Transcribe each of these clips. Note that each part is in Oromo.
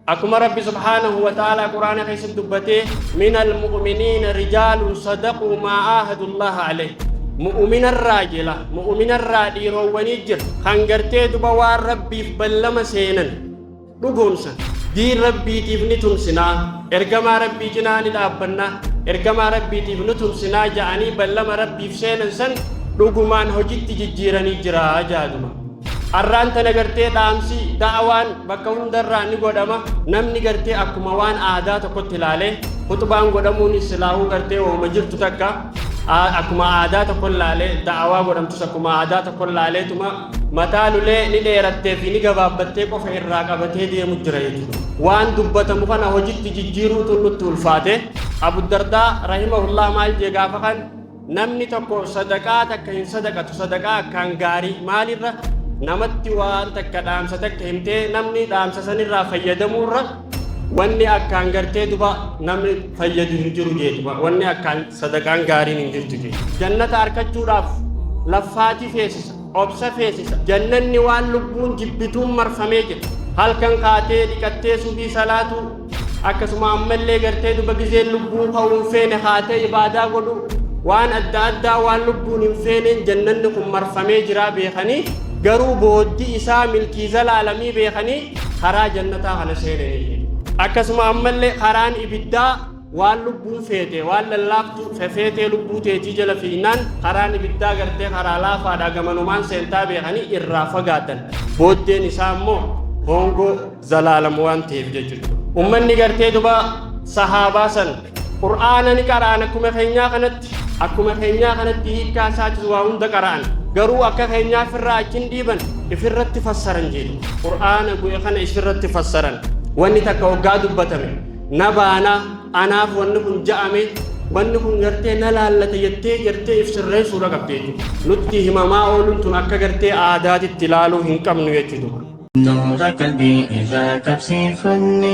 Akkuma Rabbi subhaanahu wa ta'aalaa Qur'aana keessatti dubbatee minal mu'miniina rijaalun sadaquu maa aahadullaha alayhi. Mu'uminarraa jela mu'uminarraa dhiiroowwanii jira kan gartee duba waan Rabbiif ballama seenan dhugoomsan. Diin Rabbiitiif ni tumsinaa, ergamaa Rabbii cinaa ni dhaabbanna, ergamaa Rabbiitiif ni tumsinaa ja'anii ballama Rabbiif seenan san dhugumaan hojitti jijjiiranii jira jaaduma. Arraan tana gartee dhaamsi da'awaan bakka hundarraa ni godhama. Namni gartee akkuma waan aadaa tokkotti ilaalee khuxbaan godhamuunis silaahuu gartee wahuma jirtu takka akkuma aadaa tokko ilaalee da'awaa godhamtus akkuma aadaa tokko ilaaleetuma mataa lulee ni dheerattee fi ni gabaabbattee qofa irraa qabatee deemu jira jechuudha. Waan dubbatamu kana hojitti jijjiiruutu nutti ulfaate. Abu Dardaa rahimahullah maal jee gaafa kan Namni tokko sadaqaa takka hin sadaqatu sadaqaa akkaan gaarii maalirra namatti waan takka dhaamsa takka himtee namni dhaamsa sanirraa fayyadamuurra wanni akkaan gartee duba namni fayyadu hin jiru jeetuma wanni akkaan sadaqaan gaariin hin jirtu jee. Jannata arkachuudhaaf laffaatii feesisa obsa feesisa jannanni waan lubbuun jibbituun marfamee jira halkan kaatee dhiqattee subii salaatuu Akkasuma ammallee gartee duba gizeen lubbuun ka'uu hin feene kaatee ibaadaa godhu waan adda addaa waan lubbuun hin feeneen jannanni kun marfamee jiraa beekanii garuu booddi isaa milkii zalaalamii beekanii karaa jannataa kana seenanii. Akkasuma ammallee karaan ibiddaa waan lubbuun feete waan lallaaftu fefeetee lubbuu teetii jala fiignaan karaan ibiddaa gartee karaa laafaadha gamanumaan seentaa beekanii irraa fagaatan booddeen isaa immoo hoongoo zalaalam waan ta'eef jechuudha. Ummanni gartee duba sahaabaa san Qur'aana ni qara'an akkuma keenyaa kanatti akkuma keenyaa kanatti hiikkaa isaatis waa hunda qara'an garuu akka keenyaa ifirraa achi hin dhiiban ifirratti fassaran jedhu. Qur'aana bu'e kana ifirratti fassaran wanni takka hoggaa dubbatame na baana anaaf wanni kun ja'ame wanni kun gartee na laallata jettee gartee if sirreessuudha qabdi jechuudha. Nutti himamaa ooluun tun akka gartee aadaatitti ilaaluu hin qabnu jechuudha. Nuura qalbii irraa qabsiifanne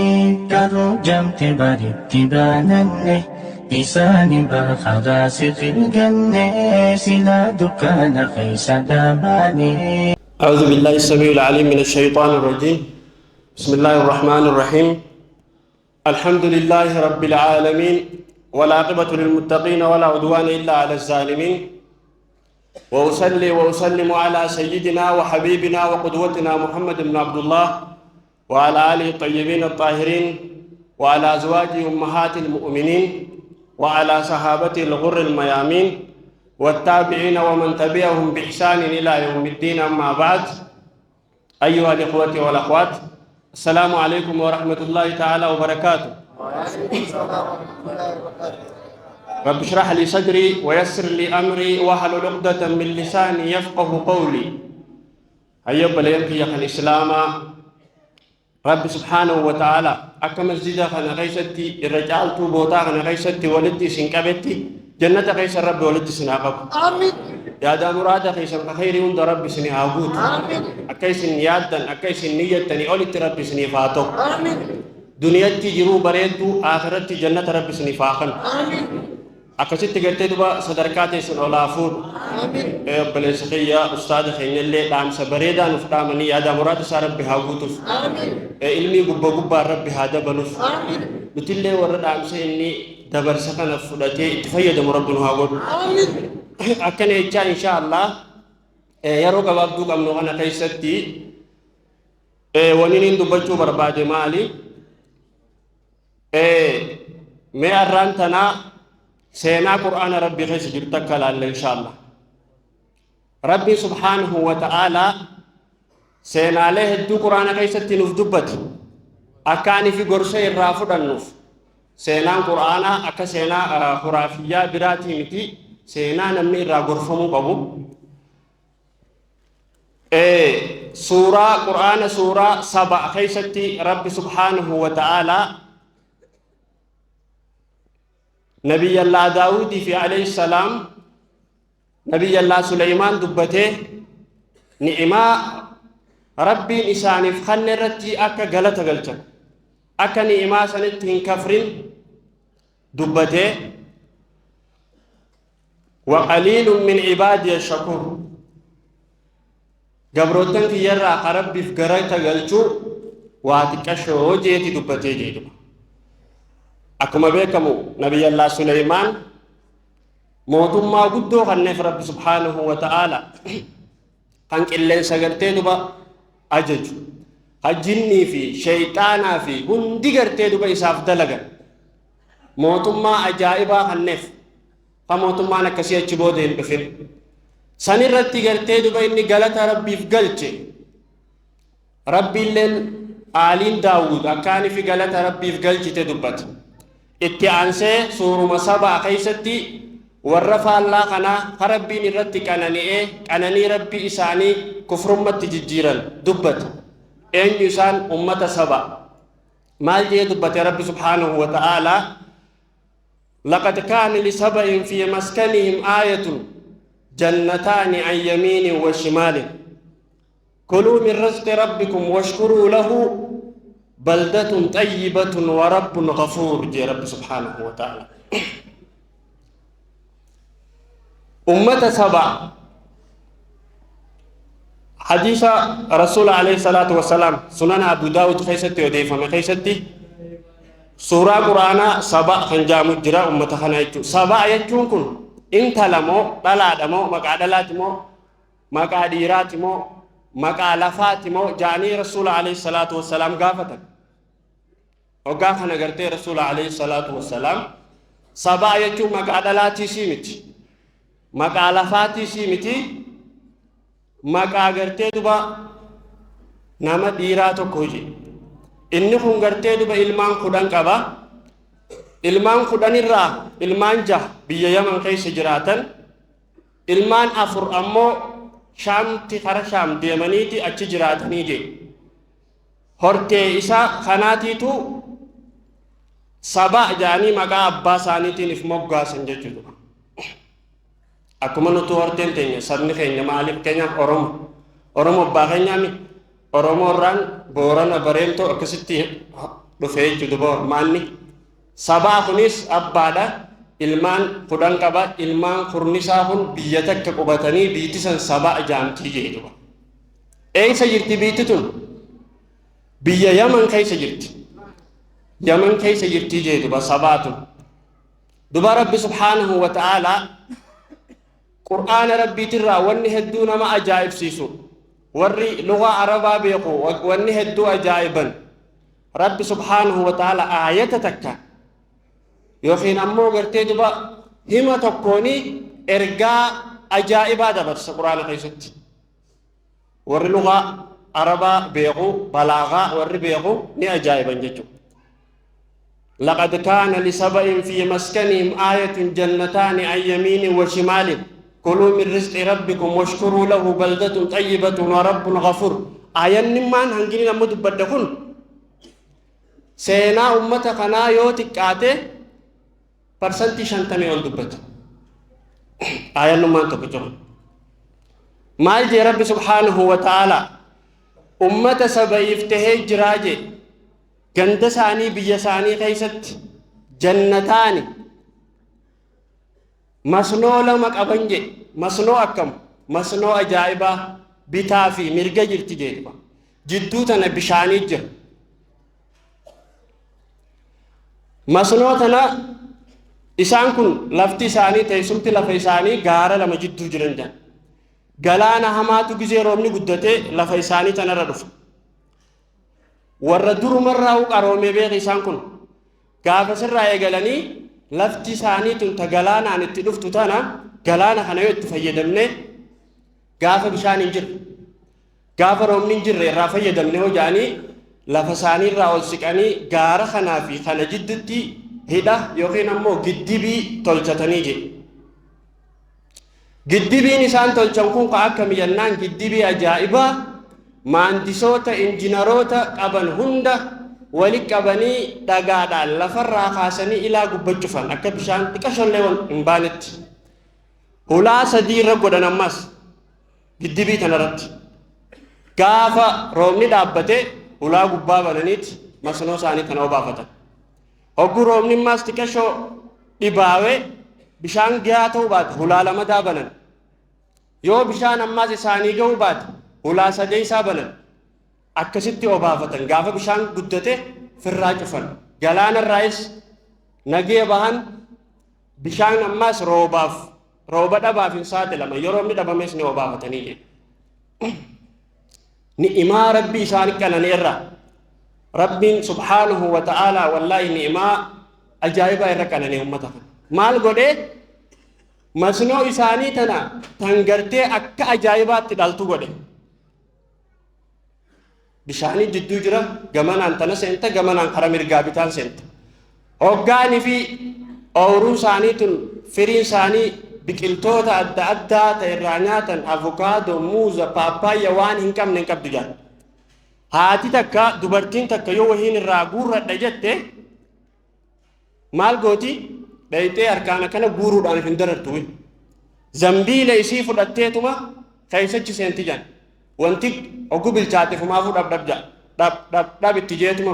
garuu jamte baritti baananne isaani bar karaa sirri ganne silaa dukkaana keessa dhaabaane. أعوذ بالله السميع العليم من الشيطان الرجيم بسم الله الرحمن الرحيم الحمد لله رب العالمين والعاقبة للمتقين ولا عدوان إلا على الظالمين وأصلي وأسلم على سيدنا وحبيبنا وقدوتنا محمد بن عبد الله وعلى آله الطيبين الطاهرين وعلى أزواجه أمهات المؤمنين وعلى صحابته الغر الميامين والتابعين ومن تبعهم بإحسان إلى يوم الدين أما بعد أيها الإخوة والأخوات السلام عليكم ورحمة الله تعالى وبركاته. رب اشرح لي صدري ويسر لي أمري واحلل عقدة من لساني يفقه قولي. هيا بلينك يا الإسلام Rabbi subhaanahu wa ta'aalaa akka masjida kana keessatti irra caaltuu bootaa kana keessatti walitti isin qabetti jannata keessa Rabbi walitti isin haa qabu. Amiin. Yaadaa muraada keessan ka kheyrii hunda Rabbi isin haa guutu. Amiin. Akka isin yaaddan akka isin niyyattanii olitti Rabbi isiniif haa ta'u. Amiin. Duniyatti jiruu bareedduu akhiratti jannata Rabbi isiniif haa kennu. Amiin. Akkasitti gartee duba sadarkaa teessan ol haa fuudhu. Aamiin. Ee obboleessa kiyya ustaada keenyallee dhaamsa bareedaa nuuf dhaamanii yaadaa muraada isaa Rabbi haa guutuuf. Aamiin. Ee ilmii gubba gubbaan Rabbi haa dabaluuf. Aamiin. Nutillee warra dhaamsa inni dabarsa kana fudhatee itti fayyadamu Rabbi nu haa godhu. Aamiin. Akkana jechaa inshaa Allah yeroo gabaabduu qabnu kana keessatti waniin hin dubbachuu barbaade maali? Ee mee arraan tanaa seenaa qur'aana rabbii keessa jiru takka laalla inshaalla. Rabbiin subhaanahu wa ta'aalaa seenaalee hedduu qur'aana keessatti nuuf dubbate akka ani fi gorsa irraa fudhannuuf seenaan qur'aanaa akka seenaa huraafiyyaa biraatii miti seenaa namni irraa gorfamuu qabu. Suuraa Qur'aana suuraa saba keessatti Rabbi subhaanahu wa ta'aalaa Nabiyyallaa Daawudii fi alayhi salaam Nabiyyallaa Suleymaan dubbatee ni'imaa Rabbiin isaaniif kanne irratti akka galata galchan akka ni'imaa sanitti hin kafrin dubbatee Waqaliilun min ibaadiya shakuur Gabroottan kiyyarraa ka Rabbiif galata galchu Waa xiqqashoo jeeti dubbatee jedhuma. Akkuma beekamu Nabiyyallaa Suleymaan mootummaa guddoo kanneef Rabbi subhaanahu wa ta'aala, kan qilleensa gartee duba ajaju, kan jinnii fi sheeyxaanaa fi hundi gartee duba isaaf dalagan, mootummaa ajaa'ibaa kanneef, kan mootummaan akkasii achi booda hin dhufin. Sanirratti gartee duba inni galata Rabbiif galche. Rabbiilleen aaliin Daawud akkaani fi galata Rabbiif galchite dubbata. Itti aansee suuruma Sabaa keessatti warra faallaa kanaa ka Rabbiin irratti qanani'ee qananii Rabbii isaanii kufrummatti jijjiiran dubbata. Eenyu isaan? Ummata Saba. Maal jee dubbate Rabbi subhaanahu wa ta'aalaa? لقد كان لسبإ في مسكنهم آية جنتان عن يمين وشمال كلوا من رزق ربكم واشكروا له بلدة طيبة ورب غفور. جي رب سبحانه وتعالى أمة سبع، حديث رسول عليه الصلاة والسلام، سنن أبو داود خيستي وديفة خيستي، suuraa Quraanaa Saba kan jaamu jira. Ummata kana jechuun Saba jechuun kun intala moo dhalaadha moo, maqaa dhalaati moo, maqaa dhiiraati moo, maqaa lafaati moo jaanii Rasuula alayhi salaatu wassalaam gaafatan. Hoggaa kana gartee Rasuula alayhi salaatu wassalaam, Saba jechuun maqaa dhalaatii sii miti, maqaa lafaatii sii miti, maqaa gartee duba nama dhiiraa tokko hojii. Inni kun gartee duba ilmaan 10 qaba. Ilmaan 10 irraa ilmaan jaha biyya Yaman keessa jiraatan, ilmaan afur ammoo Shaamti, kara Shaam deemaniiti achi jiraatanii jee. Hortee isaa kanaatiitu Saba jedhanii maqaa abbaa isaaniitiin if moggaasan jechuudha. Akkuma nuti horteen teenya, sabni keenya maaliif keenyaaf Oromo, Oromo abbaa keenyaami, Oromoo irraan Boorana, Bareentoo akkasitti dhufee jechuudha. Maanni Sabaa kunis abbaadha, ilmaan 10 qaba. Ilmaan kurnisaa kun biyya takka qubatanii, biitti san Sabaa jaamtii jedhuba. Eessa jirti biitti tun? Biyya Yaman keessa jirti, Yaman keessa jirti jedhuba Sabaa tun. Duba Rabbi subhaanahu wa ta'aalaa Qur'aana Rabbiitirraa wanni hedduu nama ajaa'ibsiisu, warri lugaa Arabaa beeku wanni hedduu ajaa'iban, Rabbi subhaanahu wa ta'ala aayata takka yookiin ammoo gartee duba hima tokkooni ergaa ajaa'ibaa dabarsa Qur'aana keessatti. Warri lugaa Arabaa beeku, balaagaa warri beeku ni ajaa'iban jechuudha. لقد كان لسبإ في مسكنهم آية جنتان عن يمين وشمال كلوا من رزق ربكم واشكروا له بلدة طيبة ورب غفور. آية نمان هنجيني نمو دبدكون seenaa ummata kanaa yoo xiqqaate 50% ol dubbata. Aayannummaan tokko jiru. Maal jee Rabbi subhaanahu wa ta'ala? Ummata Saba'iif tahee jiraa jee, ganda isaanii, biyya isaanii keessatti jannataani, masnoo lama qaban jee. Masnoo akkam? Masnoo ajaa'ibaa bitaa fi mirga jirti jee. Jidduu tana bishaanii jira. Masnoo tana isaan kun lafti isaanii, teessumti lafa isaanii gaara lama jidduu jiran jedhan. Galaana hamaatu gizee roobni guddatee lafa isaanii tanarra dhufa. Warra durumarraa qaroomee beeka isaan kun. Gaafa sirraa eegalanii lafti isaanii tun ta galaanaan itti dhuftu tana, galaana kana yoo itti fayyadamne, gaafa bishaan hin jirre, gaafa roobni hin jirre irraa fayyadamne hoo jedhanii, lafa isaanii irraa ol siqanii gaara kanaa fi kana jidduutti hidha yookiin ammoo giddibii tolchatanii jedhe. Giddibiin isaan tolchan kun ka akkami jennaan, giddibii ajaa'ibaa maandisoota, injinaroota qaban hunda wali qabanii dhagaadhaan lafarraa kaasanii ilaa gubba cufan, akka bishaan xiqqashollee hin baanetti. Hulaa sadii irra godhan ammas giddibii tanarratti. Gaafa roobni dhaabbate hulaa gubbaa bananiiti masnoo isaanii tana obaafatan. Hogguu roobni ammas xiqqashoo dhibaawee bishaan gahaa ta'uu baate, hulaa lamadaa banan. Yoo bishaan ammas isaanii ga'uu baate, hulaa sadeessaa banan. Akkasitti obaafatan. Gaafa bishaan guddate firraa cufan. Galaanarraayis nagee bahan. Bishaan ammaas roobaaf rooba dhabaaf hin saaxilaman. Yoo roobni dhabames ni obaafatanii jedhe. Ni'imaa Rabbi isaan qananii irraa Rabbiin subhaanahu wa ta'aalaa wallaahi ni'imaa ajaa'ibaa irra qananii ummata kana. Maal godhee masnoo isaanii tana tan gartee akka ajaa'ibaatti dhaltu godhe. Bishaanii jidduu jira, gamanaan tana seenta, gamanaan kara mirgaa bitaan seenta. Hoggaanii fi ooyruun isaanii tun firiin isaanii biqiltoota adda addaa ta'e irraa nyaatan, avukaadoo, muuza, paappaayya waan hin qabne hin qabdu jaan. Haati takka, dubartiin takka yoo wahiin irraa guurradha jette maal gooti? Dhayxee harkaan akkana guuruudhaan hin darartu. Zambiila isii fudhatteetuma keessachi seenti jaan. Wanti oguu bilchaate fumaafuu dhab dhab jaa. Dhab dhab dhab itti jeetuma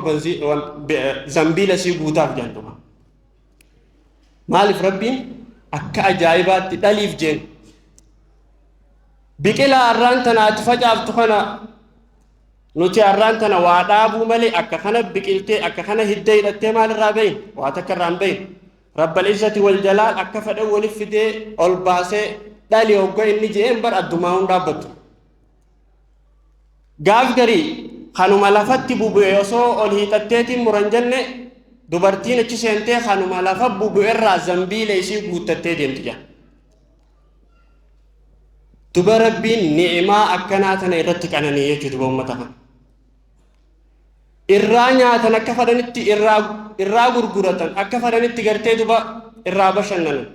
zambiila isii guutaaf jaantuma. Maaliif Rabbiin akka ajaa'ibaatti dhaliif jeen. Biqilaa arraan tana ati facaaftu kana nuti arraan tana waa dhaabuu malee akka kana biqiltee akka kana hidda hidhattee maalirraa bahin? Waa takka irraa hin bahin. Rabbal izzati wal jalaal akka fedhe walif fidee ol baasee dhali hogga inni je'een bar addumaa hun dhaabbattu. Gaaf garii kanuma lafatti bubu'e osoo ol hiixatteetiin muran jenne, dubartiin achi seentee kanuma lafa bubu'erraa zambiila isii guuttattee deemti jedha. Duba Rabbiin ni'imaa akkanaa tana irratti qananii jechuudha duba uummata kana. Irraa nyaatan akka fedhanitti, irraa gurguratan akka fedhanitti, gartee duba irraa bashannanan.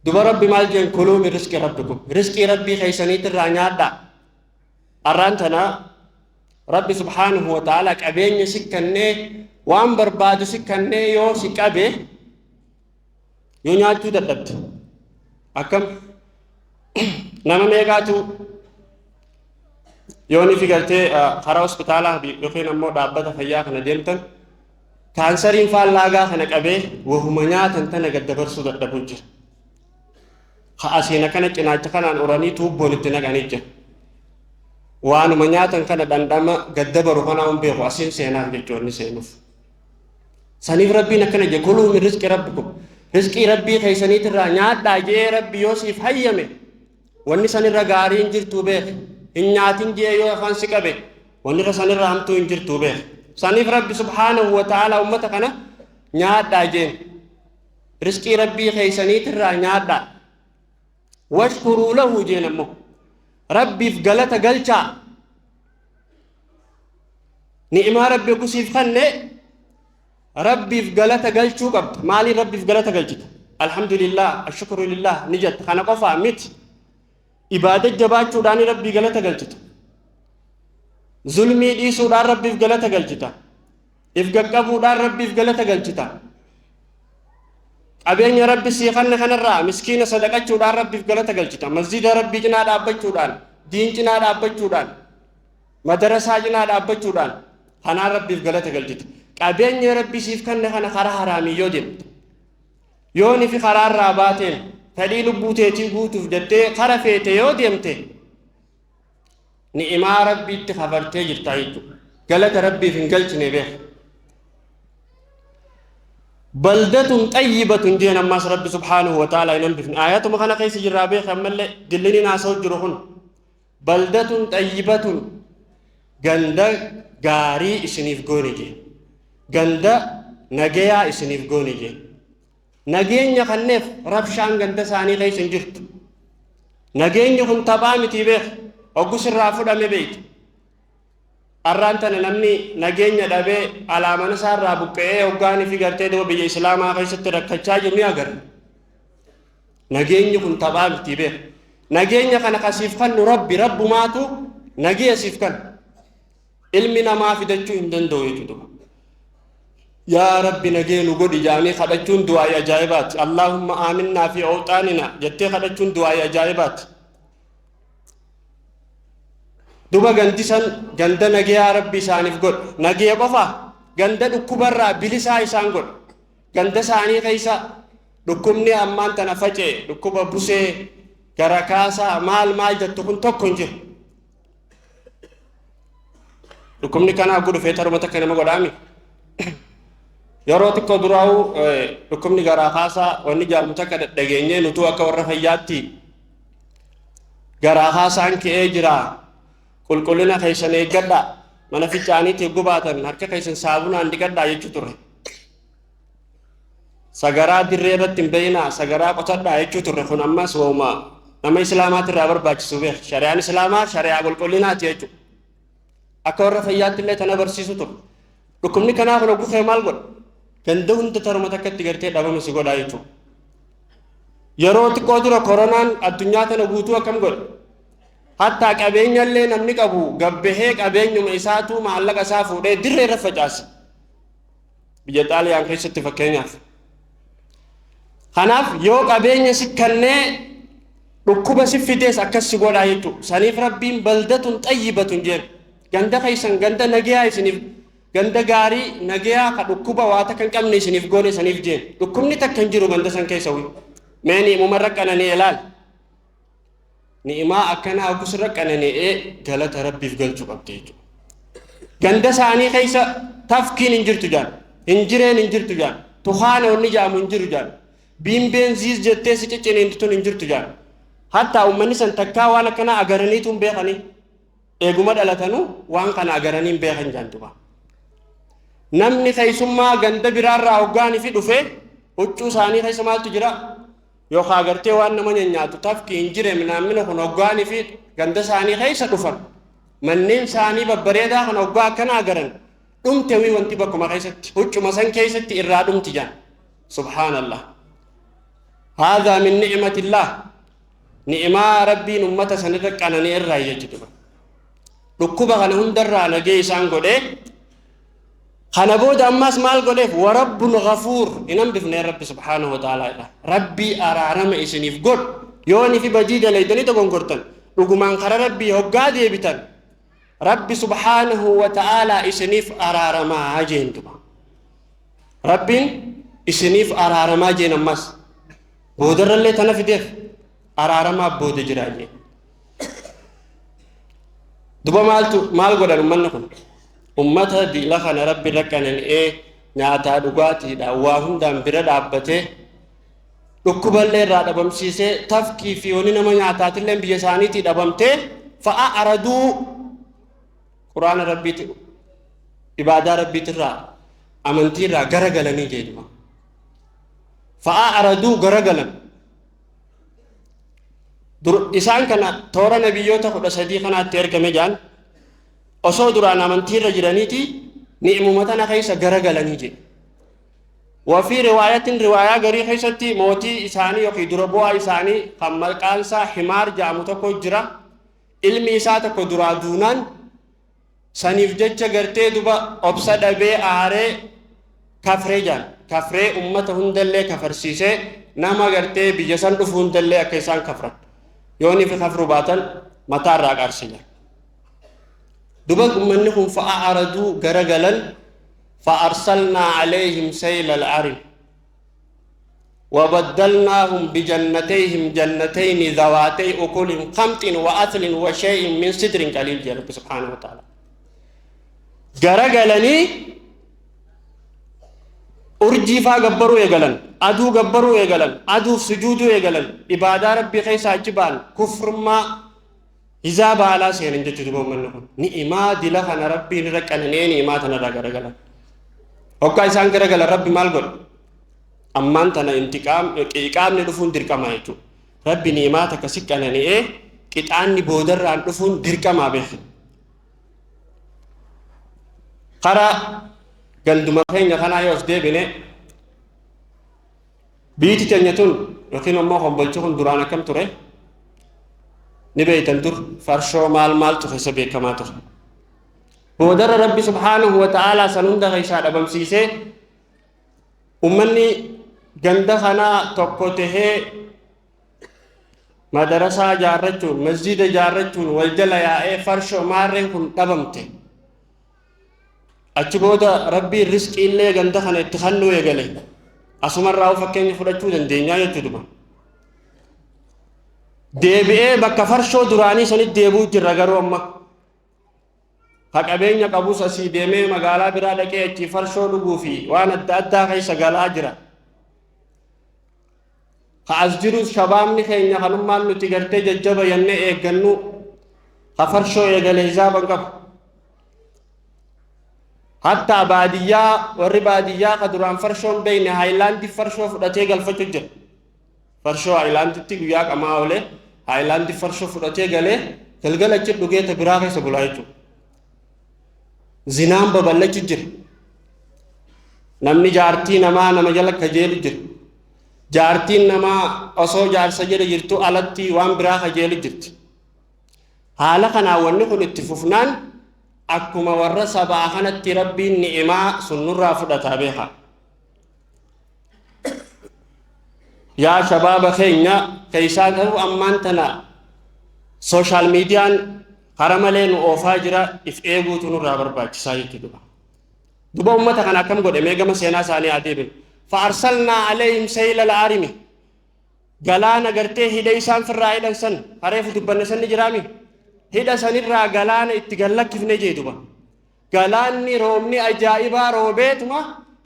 Duba Rabbi maal jeen? Kuluu min rizqi rabbikum. Rizqii Rabbii keessaniitti irraa nyaadhaa. Arraan tana Rabbi subhaanahu wa ta'ala qabeenya si kennee, waan barbaadu si kennee, yoo si qabe, yoo nyaachuu dadhabde akkam? Nama meeqaatu yoo ni fi gartee karaa hospitaalaa yookiin ammoo dhaabbata fayyaa kana deemtan, kaansariin faallaagaa kana qabee wahuma nyaatan tana gad dabarsuu dadhabuu jira. Ka asiin akkana cinaacha kanaan uranii tuubboon itti naqanii jira. Waanuma nyaatan kana dhandhama gad dabaru kanaa hin beeku, asiin seenaaf jechuun seenuuf. Saniif Rabbiin akkana jedhe: kuluu min rizqi rabbikum. Rizqii Rabbii keessaniitirraa nyaadhaa jee Rabbi yoo siif hayyame, wanni sanirra gaarii hin jirtuu beek. Hin nyaatin jee yoo afaan si qabe, wanni irra sanirra hamtuu hin jirtuu beek. Saniif Rabbi subhaanahu wa ta'ala ummata kana nyaadhaa jeen. Rizqii Rabbii keessaniitirraa nyaadhaa. Washkuruu lahu jeen ammoo. Rabbiif galata galchaa. Ni'imaa Rabbi ogusiif kanne Rabbiif galata galchuu qabda. Maaliin Rabbiif galata galchita? Alhamdulillah, ashukru lillah ni jetta. Kana qofaa miti. Ibaada jabaachuudhaan Rabbii galata galchita. Zulmii dhiisuudhaan Rabbiif galata galchita. If gaqqabuudhaan Rabbiif galata galchita. Qabeenya Rabbi sii kanne kanarraa miskiina sadaqachuudhaan Rabbiif galata galchita. Masjida Rabbii cinaa dhaabbachuudhaan, diin cinaa dhaabbachuudhaan, madarasaa cinaa dhaabbachuudhaan kanaan Rabbiif galata galchita. Qabeenya Rabbi siif kanne kana karaa haraamii yoo deemte, yoo nifi karaarraa baateen fedhii lubbuu teetii guutuuf jettee kara feete yoo deemte, ni'imaa Rabbiitti kafartee jirta jechuudha. Galata Rabbiif hin galchine beeka. Baldatun xayyibatun jeen ammaas Rabbi subhaanahu wa ta'ala hin hambifne. Ayatuma kana keessa jirraa beeka, ammallee dillini naasa'u jiru kun. Baldatun xayyibatun, ganda gaarii isiniif goone jeen. Ganda nagayaa isiniif goone jeen. Nageenya kanneef rabshaan ganda isaanii keessa hin jirtu. Nageenyi kun taphaa miti beeka. Hoggus irraa fudhame beektu. Arraan tana namni nageenya dhabee alaamana isaa irraa buqqa'ee hoggaanii fi gartee duba biyya Islaamaa keessatti rakkachaa jiru ni agarra. Nageenyi kun taphaa miti beeka. Nageenya kana kasiif kannu Rabbi, Rabbumaatu nageenya siif kanna. Ilmi namaa fidachuu hin danda'u jechuudha. Yaa Rabbi nagee nu godhi jedhanii kadhachuun du'aa'ii ajaa'ibaati. Allaahumma aaminnaa fi awxaanina jettee kadhachuun du'aa'ii ajaa'ibaati. Duba gandi san ganda nageyaa Rabbi isaaniif godhe. Nagee qofa, ganda dhukkubarraa bilisaa isaan godhe. Ganda isaanii keessa dhukkubni ammaan tana faca'e, dhukkuba busee, gara kaasaa, maal maal jettu kun tokko hin jiru. Dhukkubni kanaa hogguu dhufee taruma takka nama godhaami. Yeroo xiqqoo duraa'u dhukkubni garaa kaasaa wanni jaamu takka dhageenyee nutuu akka warra fayyaatti garaa kaasaan ka'ee jira. Qulqullina keessan eeggadhaa. Mana fincaaniitti hogguu baatan harka keessan saabunaan dhiqadhaa jechuu turre. Sagaraa dirree irratti hin bayinaa, sagaraa qotadhaa jechuu turre. Kun ammas wauma nama islaamaatti irraa barbaachisu beek. Shari'aan islaamaa shari'aa qulqullinaati jechuudha. Akka warra fayyaatti illee tana barsiisu ture. Dhukkubni kanaa kun hogguu kee maal godha? Ganda hunda taruma takkatti gartee dhabama si godhaa jechuudha. Yeroo xiqqoo dura koronaan addunyaa tana guutuu akkam godhe? Hattaa qabeenya illee namni qabu gabbahee qabeenyuma isaatu maallaqa isaa fuudhee dirree irra facaase. Biyya Xaaliyaan keessatti fakkeenyaaf. Kanaaf yoo qabeenya si kennee dhukkuba si fidees akkas si godhaa jechuudha. Saniif Rabbiin baldatun xayyibatun jeen. Ganda keessan ganda nagayaa isiniif, ganda gaarii nagayaa ka dhukkuba waa takka hin qabne isiniif goone saniif jeen. Dhukkubni takka hin jiru ganda san keessa wi. Mee ni'imuma irra qanani'e laal. Ni'imaa akkanaa hoggus irra qanani'ee galata Rabbiif galchuu qabdi jechuudha. Ganda isaanii keessa tafkiin hin jirtu jaan. Hin jireen hin jirtu jaan. Tukaana wanni jaamu hin jiru jaan. Biimbeen ziiz jettee si cicciniintu tun hin jirtu jaan. Hattaa uummanni san takkaa waan akkanaa agaraniitu hin beekanii. Eeguma dhalatanuu waan kana agaranii hin beekan jaan duba. Namni keessummaa ganda biraarraa hoggaanii fi dhufee huccuu isaanii keessa maaltu jira? Yookaan agartee waan nama nyaatu tafki hin jire minaamina kun hoggaanii fi ganda isaanii keessa dhufan. Manneen isaanii babbareedaa kan hoggaa akkana agaran dhumte wii wanti bakkuma keessatti huccuma san keessatti irraa dhumti jaan. Subhaanallah. Haadhaa min ni'matillah. Ni'imaa Rabbiin ummata sanirra qananii irraa jechuudha. Dhukkuba kana hundarraa nagee isaan godhee kana booda ammas maal godheef? Warabbun ghafuur hin hambifne Rabbi subhaanahu wa ta'ala irraa. Rabbii araarama isiniif godhu yoo ni fi badii dalaydanii dogongortan dhugumaan kara Rabbii hoggaa deebitan Rabbi subhaanahu wa ta'ala isiniif araaramaa jeen duba. Rabbiin isiniif araaramaa jeen ammas boodarrallee tana fideef araaramaa booda jiraa jeen. Duba maaltu maal godhan ummanni kun? Ummata diila kana Rabbi irra qanani'ee nyaataa dhugaatiidha waa hundaan bira dhaabbatee dhukkuballee irraa dhabamsiisee tafkii fi wani nama nyaataatillee biyya isaaniitii dhabamtee fa'a araduu quraana Rabbiiti ibaadaa Rabbiitirraa amantiirraa gara galanii jedhuma. Fa'a araduu gara galan. Isaan kana toora nabiyyoota 13 kanaatti ergame jaan osoo duraan amantiirra jiraniiti ni'imuma tana keessa gara galanii jedhe. Wafii riwaayatiin riwaayaa garii keessatti mootii isaanii yookiin dura bu'aa isaanii kan maqaan isaa Himaar jedhamu tokko jira. Ilmi isaa tokko duraa duunaan saniif jecha gartee duba obsa dhabee aaree kafree jaan. Kafree ummata hundallee kafarsiisee nama gartee biyya san dhufu hundallee akka isaan kafran. Yoonii fi kafruu baatan mataa irraa qaarse jaan. Duba ummanni kun fa'a araduu gara galan فأرسلنا عليهم سيل العرم وبدلناهم بجنتيهم جنتين ذواتي أكل خمط وأثل وشيء من سدر قليل جل رب سبحانه وتعالى. غرغلني أرجي فا غبرو يغلن أدو غبرو يغلن أدو سجودو يغلن عبادة ربي خيسا جبال كفر ما إذا بالا سيرن جتدبو منكم نئما دلخنا ربي نرقنني نئما تنرا غرغلن hoggaa isaan garagalan Rabbi maal godhe? Ammaan tana intiqaam qiqaamni dhufuun dirqama jechuudha. Rabbi ni'imaa takka si qanani'ee qixaanni boodarraan dhufuun dirqamaa beeka. Karaa ganduma keenya kanaa yoo as deebine biiti teenya tun yookiin immoo hombolchi kun duraan akkam ture? Ni beeytan dur farshoo maal maaltu keessa beekamaa ture. Boodarra Rabbi subhaanahu wa ta'aalaa san hunda keessaa dhabamsiisee ummanni ganda kanaa tokko tahee madarasaa ijaarrachuun masjida ijaarrachuun wal jala yaa'ee farshoo maarreen kun dhabamte. Achi booda Rabbiin risqiillee ganda kana itti kennuu eegale. Asumarraa fakkeenya fudhachuu dandeenyaa jechuudha. Deebi'ee bakka farshoo duraanii sanitti deebi'uu jirra garuu amma. Ka qabeenya qabus asii deemee magaalaa biraa dhaqee achii farshoo dhuguu fi waan adda addaa keessa galaa jira. Ka as jirus shabaabni keenya kanummaan nuti gartee jajjaba jennee eeggannu ka farshoo eegale hisaaba hin qabu. Hattaa baadiyyaa, warri baadiyyaa ka duraan farshoo hin beekne haayilaandii farshoo fudhatee galfachuu jira. Farshoo haayilaanditti guyyaa qamaa oolee haayilaandii farshoo fudhatee galee galgala achi dhugee ta biraa keessa bulaa jechuudha. Zinaan babal'achuu jira. Namni jaartii namaa nama jala kajeelu jira. Jaartiin namaa osoo jaarsa jala jirtu alatti waan biraa kajeelu jirti. Haala kanaan wanni kun itti fufnaan akkuma warra sabaa kanatti Rabbiin ni'imaa sun nurraa fudhataa beekaa. Yaa shabaaba keenya, keessaa ta'uu ammaan tana sooshaal miidiyaan kara malee nu oofaa jira, if eeguutu nurraa barbaachisaa jechuudha. Duba ummata kana akkam godhe? Mee gama seenaa isaanii haa deebinu. Fa'arsalnaa alayhim sayla al-arimi. Galaana gartee hidha isaan firraa hidhan san hareefu dubbanne san ni jiraami. Hidha sanirraa galaana itti gad lakkifne jee duba. Galaanni roobni ajaa'ibaa roobeetuma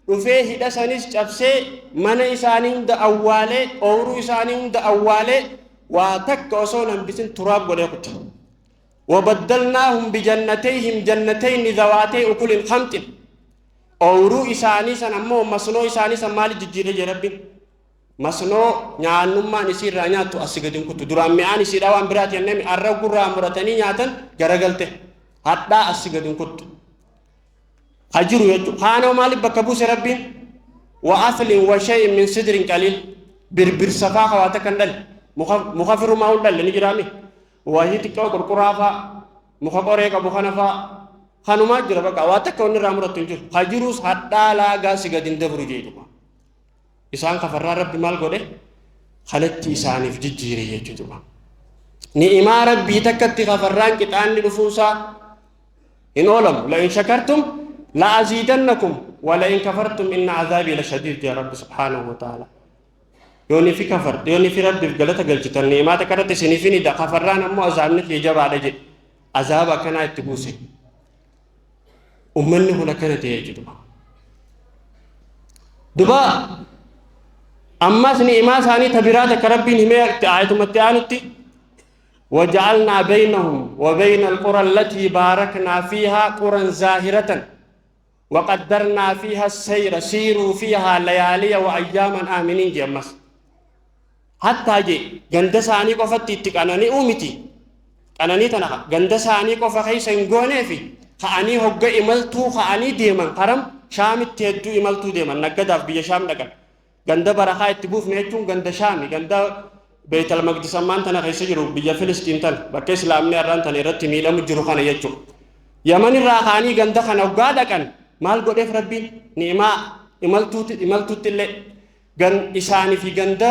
dhufee hidha sanis cabsee, mana isaanii hunda awwaalee, ooyruu isaanii hunda awwaalee, waa takka osoo hin hambisin turaab godhee kute. Wabaddalnaahum bijannatayhim jannatayni dhawaatay ukulin khamxin. Ooyruu isaanii san ammoo, masnoo isaanii san maali jijjiirre jee Rabbiin? Masnoo nyaannummaan isii irraa nyaattu asii gadi hin kuttu. Duraan mi'aan isiidhaa waan biraati jennee, arra gurraa muratanii nyaatan garagalte. Hadhaa asii gadi hin kuttu. Ha jiru jechuudha. Kaanoo maaliif bakka buuse Rabbiin? Wa aslin wa shay'in min sidrin qaliil. Birbirsa faa ka waa takka hin dhalle. Muka firumaa hin dhalle ni jiraami. Wahii xiqqoo qurquraa faa, muka qoree qabu kana faa kanumaa jira, bakka waa takka wanni irraa murattu hin jiru. Ha jirus hadhaa laagaa si gadi hin dabru jechuudha. Isaan kafarraa Rabbi maal godhe? Kanatti isaaniif jijjiire jechuudha. Ni'imaa Rabbii takkatti kafarraan qixaanni dhufuusaa hin oolamu. La'in shakartum la aziidannakum wa la'in kafartum inna azaabii la shadiid jaa Rabbi subhaanahu wa ta'ala. Yoo ni fi kafar, yoo ni fi Rabbiif galata galchitan, ni'imaa takka irratti isiniif hin hida, kafarraan ammoo azaabni kiyya jabaadha jedhe. Azaaba akkanaa itti buuse. Ummanni kun akkana ta'e jechuudha. Duba ammas ni'imaa isaanii ta biraa takka Rabbiin himee aayatumatti aanutti: وجعلنا بينهم وبين القرى التي باركنا فيها قرى زاهرة وقدرنا فيها السير سيروا فيها ليالي وأياما آمنين. جي أمس حتى جي ganda isaanii qofatti itti qanani'uu miti. Qananii tana ganda isaanii qofa keessa hin gooneefi. Ka'anii hogga imaltuu ka'anii deeman, karam Shaamitti hedduu imaltuu deeman, naggadaaf biyya Shaam dhaqan. Ganda barakaa itti buufne jechuun ganda Shaami, ganda Beetal Maqdis ammaan tana keessa jiru, biyya Filistiin tana, bakka Islaamni har'aan tana irratti miidhamu jiru kana jechuudha. Yaman irraa ka'anii ganda kana hoggaa dhaqan maal godheef Rabbiin ni'imaa imaltuutti illee? Gan isaanii fi ganda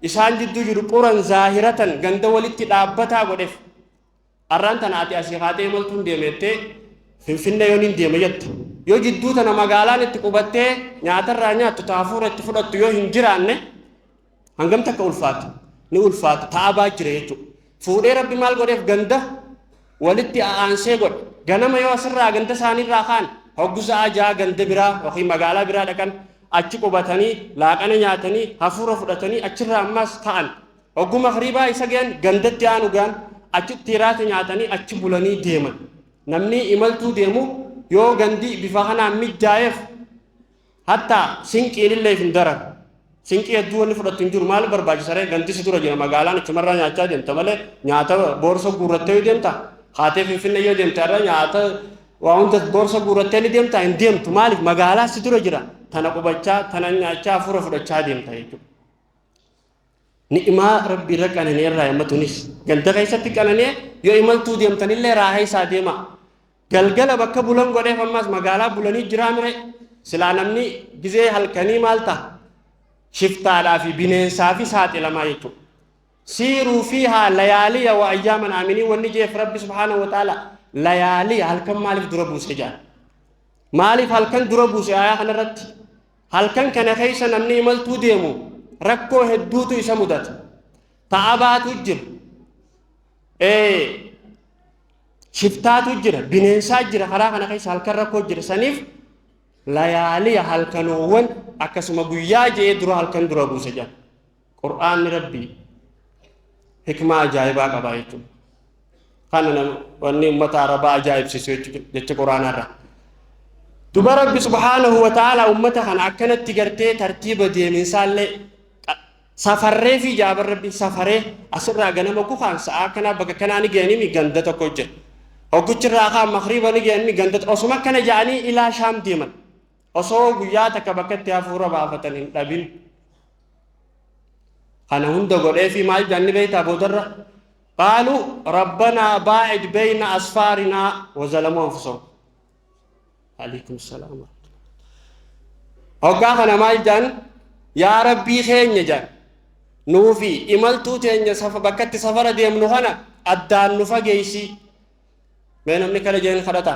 isaan jidduu jiru quran zaahiratan, ganda walitti dhaabbataa godheef. Har'aan tana ati asii kaatee imaltuun deemettee Finfinnee yoon hin deema jette, yoo jidduu tana magaalaan itti qubattee nyaatarraa nyaattu, ta hafuura itti fudhattu yoo hin jiraanne, hangam takka ulfaata? Ni ulfaata, ta'abaa jira jechuudha. Fuudhee Rabbi maal godheef? Ganda walitti a'aansee godhe. Ganama yoo asirraa ganda isaaniirraa kaan, hoggu sa'a 6 ganda biraa yookiin magaalaa biraa dhaqan, achi qubatanii laaqana nyaatanii hafuura fudhatanii achirraa ammas ka'an. Hoggu magriibaa isa gahan, gandatti aanu gahan, achitti hiraata nyaatanii achi bulanii deeman. Namni imaltuu deemu yoo gandi bifa kanaan mijjaa'eef, hatta sinqiin illee hin daran. Sinqii hedduu wanni fudhattu hin jiru. Maal barbaachisa ree? Ganti si dura jira, magaalaan achumarraa nyaachaa deemta malee nyaata boorsa guurrattee yoo deemta, haatee Finfinnee yoo deemte har'a nyaata waa hunda boorsa guurrattee ni deemta? Hin deemtu. Maaliif? Magaalaa si dura jira, tana qubachaa, tana nyaachaa, hafuura fudhachaa deemta jechuudha. Ni'imaa Rabbii irra qananii irraa himmatunis ganda keessatti qananii yoo imaltuu deemtanillee raaha isaa deema. Galgala bakka bulan godheef. Ammas magaalaa bulanii jiraa mire? Silaa namni gizee halkanii maal ta'a? Shiftaadhaa fi bineensaa fi saaxilamaa jechuudha. Siiruu fiihaa layaaliya wa ayyaaman aaminii wanni jeef Rabbi subhaanahu wa ta'ala layaaliya, halkan maaliif dura buuse jaa? Maaliif halkan dura buuse aayaa kanarratti? Halkan kana keessa namni imaltuu deemu rakkoo hedduutu isa mudata. Ta'abaatu jira. Shiftaatu jira, bineensaa jira, karaa kana keessa halkan rakkoo jira. Saniif layaaliya halkanoowwan akkasuma guyyaa je'ee dura halkan dura buuse jedha. Qur'aanni Rabbii hikmaa ajaa'ibaa qaba jechuudha. Kana nama wanni ummata Arabaa ajaa'ibsiisu jecha Qur'aanarraa. Duba Rabbi subhaanahu wa ta'ala ummata kana akkanatti gartee tartiiba deeminsaallee safarree fi jaabar Rabbi safaree asirraa ganama kukaan sa'aa akkanaa bakka kanaa ni ga'anii ganda tokko jira. Hogguchirraa kaan makriiba ni ga'anii ganda osuma akkana ja'anii ilaa Shaam deeman. Osoo guyyaa takka bakka itti hafuura baafatan hin dhabin. Kana hunda godhee fi maal jedhan ni beektaa boodarra? Qaaluu rabbanaa baa'id bayna asfaarinaa wa zalamuu anfusahum. Alaikum salaam. Hoggaa kana maal jedhan? Yaa Rabbii keenya jedhan. Nuufi imaltuu teenya bakka itti safara deemnu kana addaan nu fageessi. Mee namni kana jedhan kadhata.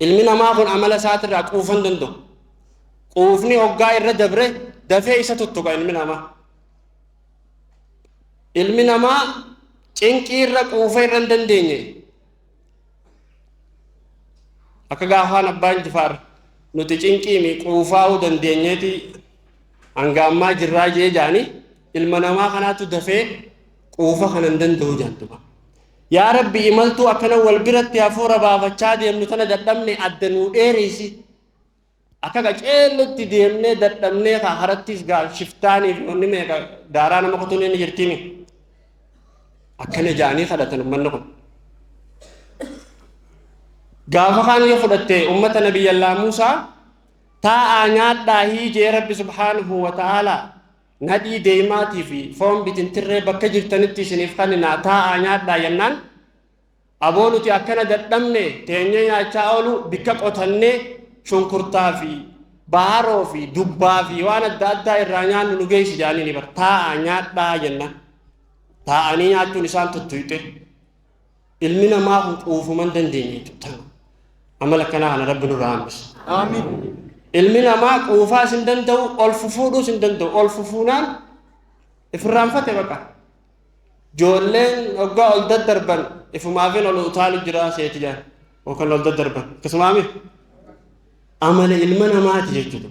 Ilmi namaa kun amala isaatirraa quufan danda'u. Quufni hoggaa irra dabre dafee isa tuttuqa ilmi namaa. Ilmi namaa cinqii irra quufa irra hin dandeenye. Akka gaafaan abbaan jifaar nuti cinqiimi quufaa'uu dandeenyeeti hanga ammaa jirraa jee jaani ilma namaa kanaatu dafee quufa kana hin danda'u jaantuba. Yaa Rabbi imaltuu akkana wal biratti hafuura baafachaa deemnu tana dadhabne adda nuu dheereessi. Akka qaceellotti deemnee dadhabnee kaa harattis gaa shiftaaniif wanni meeqa daaraa nama kutuun inni jirtiimi. Akkana ja'anii kadhatan ummanni kun. Gaafa kaan yoo fudhatte ummata nabiyyallaa Muusaa taa'aa nyaadhaa hiijee Rabbi subhaanahu wa ta'aalaa nadhii deemaatii fi foon bitintirree bakka jirtanitti isiniif kaninaa taa'aa nyaadhaa jennaan aboo nuti akkana dadhabne teenyee nyaachaa oolu bikka qotannee shunkurtaa fi baaroo fi dubbaa fi waan adda addaa irraa nyaannu nu geessi jedhanii ni bar taa'aa nyaadhaa jennaan taa'anii nyaachuun isaan tuttuyxe ilmi namaa kun quufuman dandeenye jechuudha. Amala kanaa kana Rabbi nurraa hambisa. Amiin. Ilmi namaa quufaas hin danda'u, ol fufuudhuus hin danda'u. Ol fufuunaan ifirraanfate baqa. Ijoolleen hoggaa ol daddarban ifumaafin ol utaalu jira seeti jaan yookaan ol daddarban. Akkasumaami amala ilma namaati jechuudha.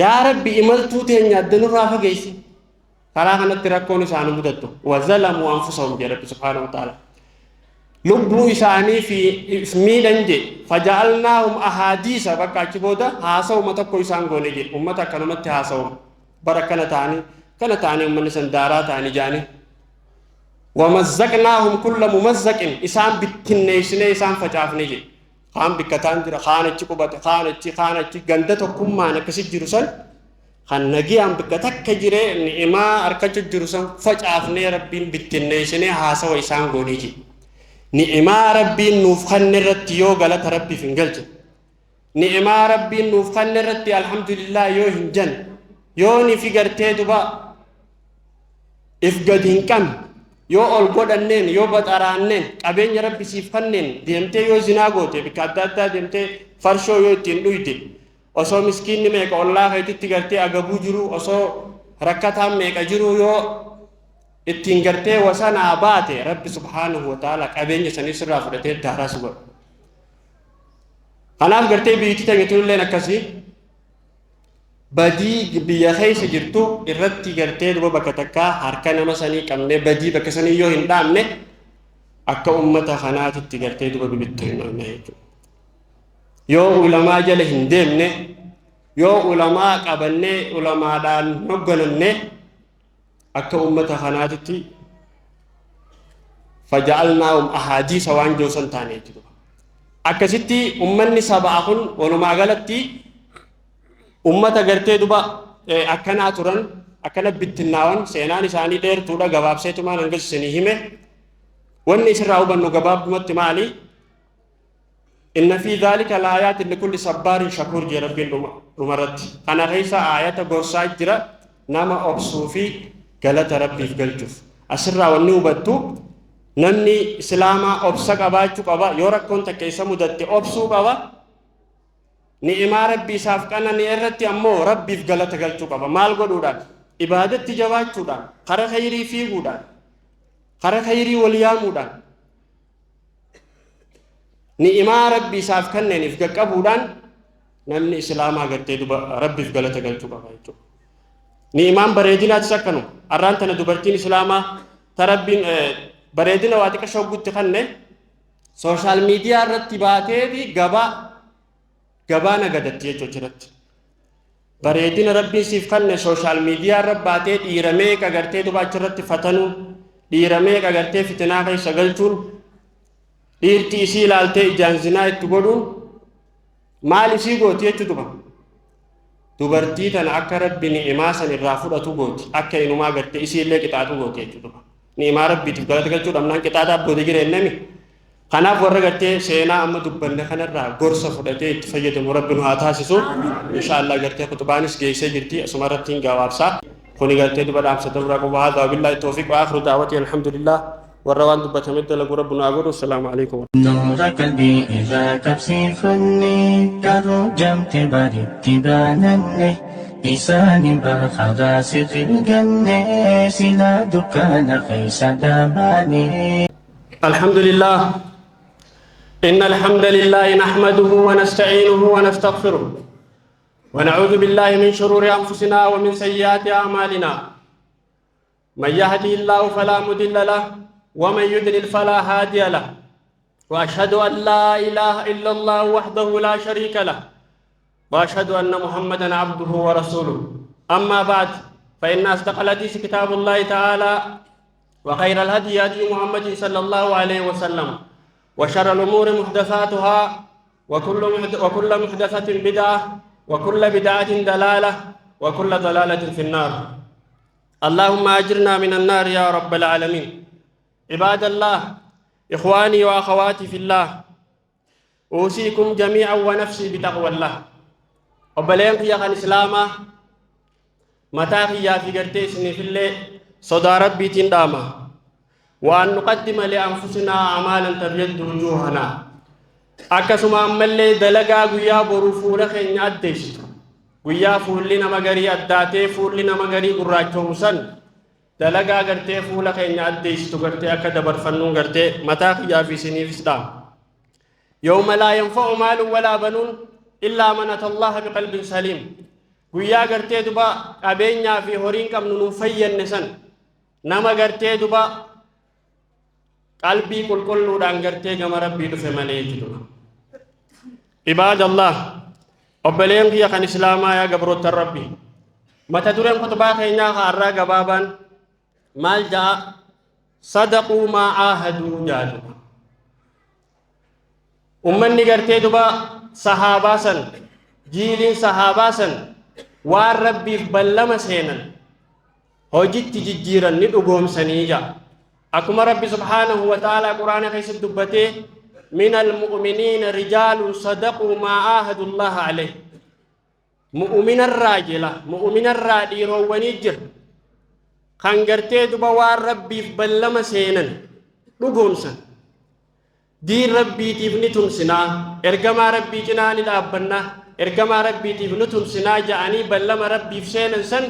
Yaa Rabbi imaltuu teenya adda nurraa fageessi. Karaa kanatti rakkoon isaan mudattu. Wazalamuu anfusahum jedha Rabbi subhaanahu wa ta'ala. Lubbuu isaanii fi miidhan je faja'alnaahum ahaadiisa bakka achi booda haasawuma tokko isaan goone je ummata akkanumatti haasawuma bara kana ta'anii kana ta'anii ummanni san daaraa ta'anii jaanii wamazzaqnaahum kulla mumazzaqin isaan bittinneessinee isaan facaafne je kaan bikkataan jira kaan achi qubate kaan achi kaan achi ganda tokkummaan akkasi jiru san kan nagiyaan bikka takka jiree ni'imaa harkachu jiru san facaafnee Rabbiin bittinneessinee haasawa isaan goonee je. Ni'imaa Rabbiin nuuf kanne irratti yoo galata Rabbiif hin galchine. Ni'imaa Rabbiin nuuf kanne irratti alhamdulillah yoo hin janne. Yoo ni fi gartee duba if gadi hin qabne yoo ol godhanneen yoo baxaraanneen qabeenya Rabbi siif kanneen deemtee yoo zinaa goote bikka adda addaa deemtee farshoo yoo ittiin dhuyde osoo miskiinni meeqa ollaa keetitti gartee agabuu jiru osoo rakkataan meeqa jiru yoo ittiin gartee wasanaa baate Rabbi subhaanahu wa ta'ala qabeenya sanii sirraa fudhatee daaraa si godha. Kanaaf gartee biyyi teenya tunilleen akkasii badii biyya keessa jirtu irratti gartee duba bakka takkaa harka nama sanii qabnee badii bakka sanii yoo hin dhaabne akka ummata kanaatitti gartee duba bibittu hin dhoofne jechuudha. Yoo ulamaa jala hin deemne yoo ulamaa qabannee ulamaadhaan hogganamne akka ummata kanaatitti faja'alnaahum ahaadiisa waan jiru san taane jechuudha. Akkasitti ummanni sabaa kun walumaa galatti ummata gartee duba akkanaa turan akkana bittinnaawan seenaan isaanii dheertuudha gabaabseetumaan hanga isinii hime wanni isirraa hubannu gabaabdumatti maali? Inna fi dhaalika laayaatin likulli sabbaarin shakuur jee Rabbiin dhumarratti. Kana keessa aayata gorsaa jira nama obsuu fi galata Rabbiif galchuuf. Asirraa wanni hubattu namni islaamaa obsa qabaachuu qaba yoo rakkoon takka isa mudatte obsuu qaba. Ni'imaa Rabbi isaaf qananii irratti ammoo Rabbiif galata galchuu qaba. Maal godhuudhaan? Ibaadatti jabaachuudhaan, kara khayrii fiiguudhaan, kara khayrii wal yaamuudhaan. Ni'imaa Rabbi isaaf kanneen if qaqqabuudhaan namni Islaamaa gartee duba Rabbiif galata galchuu qaba jechuudha. Ni'imaan bareedinaatis akkanuma. Arraan tana dubartiin Islaamaa ta Rabbiin bareedina waa xiqqa shoggutti kanne social media irratti baateeti gabaa gabaa nagadatti jechuudha achirratti. Bareedina Rabbiin siif kanne social media irra baatee dhiira meeqa gartee duba achirratti fatanuun, dhiira meeqa gartee fitinaa keessa galchuun, dhiirti isii ilaaltee ijaan zinaa itti godhuun maal isii gooti jechuu duba. Dubartii tana akka Rabbi ni'imaa san irraa fudhatu gooti, akka inumaa gartee isii illee qixaaxu gooti jechuu duba. Ni'imaa Rabbiitiif galata galchuu dhabnaan qixaaxaa booda jireennami. Kanaaf warra gartee seenaa amma dubbanne kanarraa gorsa fudhatee itti fayyadamu Rabbi nu haa taasisu. Inshaallah gartee kutubaanis geessee jirti, asuma irratti hin gabaabsa. Kuni gartee duba dhaamsa dabraa qabu. Haadha billaahi tawfiiq wa akhiru daawwatii alhamdulillah. Warra waan dubbatame dalagu Rabbi nu haa godhu. Assalaamu alaikum. Nuura qalbii irraa qabsiifanne, garuu jamte baritti baananne, isaanin barkaraa sirri ganne, silaa dukkaana keessa daabaane. الحمد لله، إن الحمد لله نحمده ونستعينه ونستغفره، ونعوذ بالله من شرور أنفسنا ومن سيئات أعمالنا. من يهده الله فلا مضل له ومن يضلل فلا هادي له، وأشهد أن لا إله إلا الله وحده لا شريك له، وأشهد أن محمدا عبده ورسوله. أما بعد، فإن أصدق الحديث كتاب الله تعالى، وخير الهدي هدي محمد صلى الله عليه وسلم، وشر الأمور محدثاتها، وكل محدثة بدعة، وكل بدعة دلالة، وكل ضلالة في النار. اللهم أجرنا من النار يا رب العالمين. عباد الله، إخواني وأخواتي في الله، أوصيكم جميعا ونفسي بتقوى الله. Obboleen kiyya kan Islaamaa, mataa kiyyaa fi gartee isiniif illee sodaa Rabbiitiin dhaama. وأن نقدم لأنفسنا أعمالا تبيض وجوهنا. Akkasuma ammallee dalagaa guyyaa boruu fuula keenya addeessitu, guyyaa fuulli nama garii addaatee fuulli nama garii gurraachoomu san, dalagaa gartee fuula keenya addeessitu gartee akka dabarfannuun gartee mataa kiyyaa fi isiniifis dhaama. يوم لا ينفع مال ولا بنون إلا من أتى الله بقلب سليم. Guyyaa gartee duba qabeenyaa fi horiin qabnu nuun fayyanne san, nama gartee duba qalbii qulqulluudhaan gartee gama Rabbii dhufe malee jechuudha. عباد الله, obboleen kiyya kan Islaamaa, yaa gabroottan Rabbi, mata dureen kutubaa keenyaa har'aa gabaabaan maal ja'a? صدقوا ما عاهدوا jaadu. Ummanni gartee duba sahaabaa san, jiiliin sahaabaa san, waan Rabbiif ballama seenan hojitti jijjiiran, ni dhugoomsanii ja'a. Akkuma Rabbi سبحانه وتعالى Quraana keessatti dubbatee: من المؤمنين رجال صدقوا ما عاهدوا الله عليه. Mu'uminarraa jila, mu'uminarraa dhiiroowwanii jira kan gartee duba waan Rabbiif ballama seenan dhugoomsan. Diin Rabbiitiif ni tumsinaa, ergamaa Rabbii cinaa ni dhaabbannaa, ergamaa Rabbiitiif ni tumsinaa ja'anii ballama Rabbiif seenan san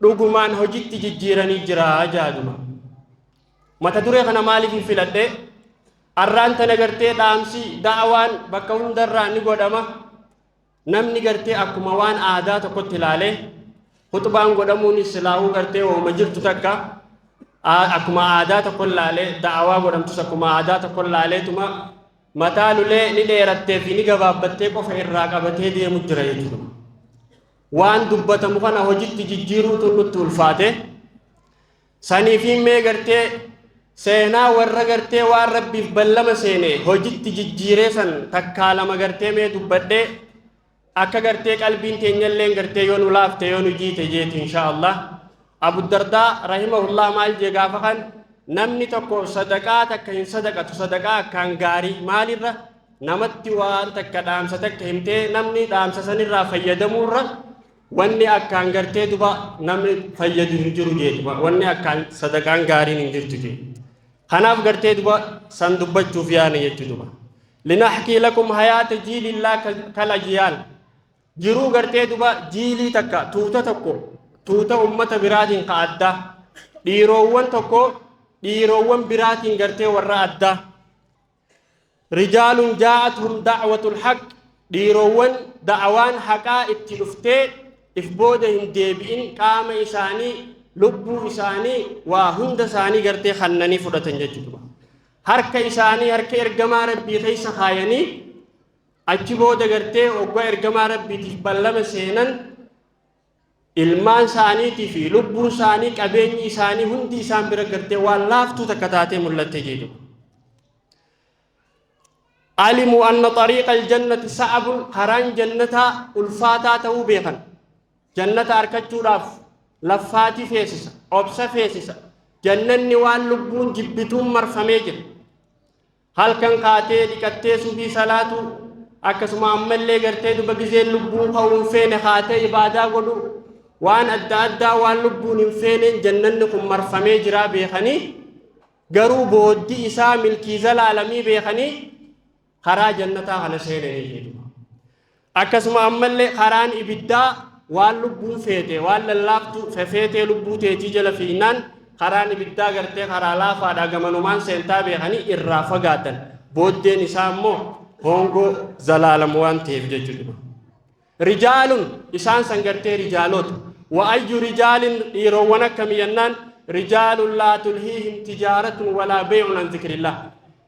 dhugumaan hojitti jijjiiranii jira jaaduma. Mata duree kana maaliif hin filadhe? Arraan tana gartee dhaamsi da'awaan bakka hundarraa ni godhama. Namni gartee akkuma waan aadaa tokkotti ilaalee, khutbaan godhamuun silaahuu gartee wauma jirtu takka akkuma aadaa tokko ilaalee, da'awaa godhamtus akkuma aadaa tokko ilaaleetuma mataa lulee ni dheerattee fi ni gabaabbattee qofa irraa qabatee deemu jira jechuudha. Waan dubbatamu kana hojitti jijjiiruutu nutti ulfaate. Saniifi mee gartee seenaa warra gartee waan Rabbiif ballama seene hojitti jijjiiree san takkaa lama gartee mee dubbadhee, akka gartee qalbiin teenyalleen gartee yoo nu laafte, yoo nu jiite jeeti insha Allah. Abu Dardaa رحمه الله maal jee gaafa kan namni tokko sadaqaa takka hin sadaqatu, sadaqaa akkaan gaarii maalirra namatti waan takka dhaamsa takka himtee namni dhaamsa sanirraa fayyadamuurra wanni akkaan gartee duba namni fayyadu hin jiru jeetuma, wanni akkaan sadaqaan gaariin hin jirtu jee. Kanaaf gartee duba san dubbachuuf yaane jechuu duba. لنحكي لكم حياة جيل لا كالأجيال. Jiruu gartee duba jiilii takka, tuuta tokko, tuuta ummata biraatiin ka addaa, dhiiroowwan tokko dhiiroowwan biraatiin gartee warra addaa. Rijaalun jaa'atuhum da'watul haqq, dhiirowwan da'awaan haqaa itti dhuftee if booda hin deebi'in, qaama isaanii, lubbuu isaanii, waa hunda isaanii gartee kannanii fudhatan jechuudha. Harka isaanii harka ergamaa Rabbii keessa kaayanii achi booda gartee hoggaa ergamaa Rabbiitiif ballama seenan, ilmaan isaaniitii fi lubbuun isaanii, qabeenyi isaanii hundi isaan bira gartee waan laaftuu takka taatee mul'atte jechuudha. Alimuu anna xariiqa aljannati sa'abun, karaan jannataa ulfaataa ta'uu beekan. Jannata arkachuudhaaf laffaatii feesisa, obsa feesisa. Jannanni waan lubbuun jibbituun marfamee jira. Halkan kaatee dhiqattee subii salaatu, akkasuma ammallee gartee duba gizeen lubbuun ka'uu hin feene kaatee ibaadaa godhu, waan adda addaa waan lubbuun hin feeneen jannanni kun marfamee jiraa beekanii, garuu booddi isaa milkii zalaalamii beekanii karaa jannataa kana seenanii jechuudha. Akkasuma ammallee karaan ibiddaa waan lubbuun feete, waan lallaaftu fefeetee lubbuu teetii jala fiignaan, karaan ibiddaa gartee karaa laafaadha, gamanumaan seentaa beekanii irraa fagaatan. Booddeen isaa immoo hongoo zalaalam waan ta'eef jechuudha. Rijaalun isaan san gartee rijaalota. Wa ayyu rijaalin, dhiirowwan akkamii jennaan, rijaalun laa tulhiihim tijaaratun walaa beey'un an zikrillah.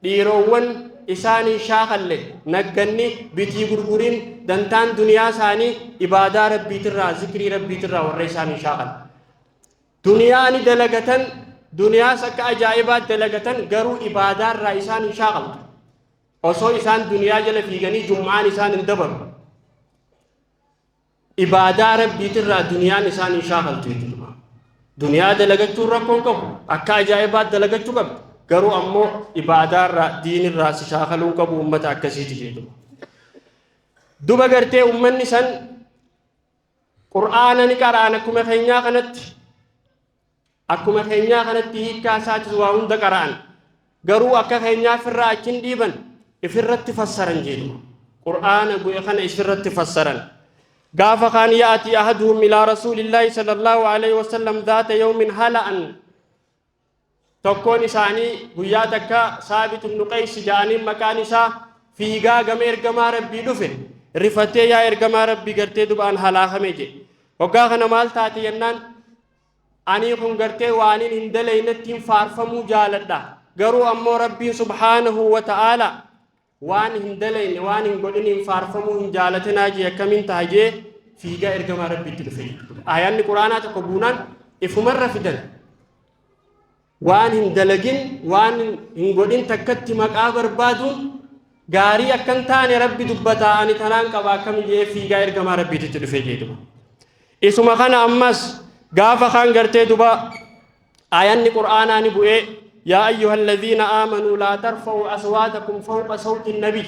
Dhiirowwan isaanii shaakalle nagganni bitii gurguriin dantaan duniyaa isaanii ibaadaa Rabbiitirraa, zikrii Rabbiitirraa warra isaanii shaakal. Duniyaa ni dalagatan, duniyaas akka ajaa'ibaa dalagatan, garuu ibaadaarraa isaan hin shaakaltu. Osoo isaan duniyaa jala fiiganii jum'aan isaan hin dabaru. Ibaadaa Rabbiitirraa duniyaan isaan hin shaakaltu jechuudha. Duniyaa dalagachuun rakkoon qabu, akka ajaa'ibaa dalagachuu qabdu, garuu ammoo ibaadaarraa, diinirraa si shaakaluu qabu ummata akkasiiti jechuudha. Duba gartee ummanni san Qur'aana ni qara'an akkuma keenyaa kanatti. Akkuma keenyaa kanatti hiikkaa isaatis waa hunda qara'an. Garuu akka keenyaa ifirraa achi hin dhiiban, ifirratti fassaran jedhu. Qur'aana bu'e kana ifirratti fassaran. Gaafa kaan ya'ati ahaduhum ilaa rasuulillaahi sallallahu alaihi wasallam dhaata yawmin hala'an, tokkoon isaanii guyyaa takka Saabit ibnu Qays ja'aniin maqaan isaa, fiigaa gama ergamaa Rabbii dhufe, rifatee, "Yaa ergamaa Rabbii, gartee dubaan halaakame," jedhe. Hoggaa kana maal taate jennaan, "Ani kun gartee waaniin hin dalaynettiin faarfamuu jaaladha, garuu ammoo Rabbiin subhaanahu wa ta'aala waan hin dalayne, waan hin godhiniin faarfamuu hin jaalatinaa jee, akkamiin taha?" jee fiigaa ergamaa Rabbiitti dhufe. Aayaanni Quraanaa tokko buunaan ifumarra fidan. Waan hin dalagin, waan hin godhin takkatti maqaa barbaaduun gaarii akkan taane Rabbi dubbataa, ani tanaan qaba, akkami jee fiigaa ergamaa Rabbiititti dhufe jedhuma. Isuma kana ammas gaafa kaan gartee duba aayanni Qur'aanaa ni bu'ee, "Yaa ayyuha alladhiina aamanuu laa tarfa'uu aswaatakum fawqa sawti nabiy,"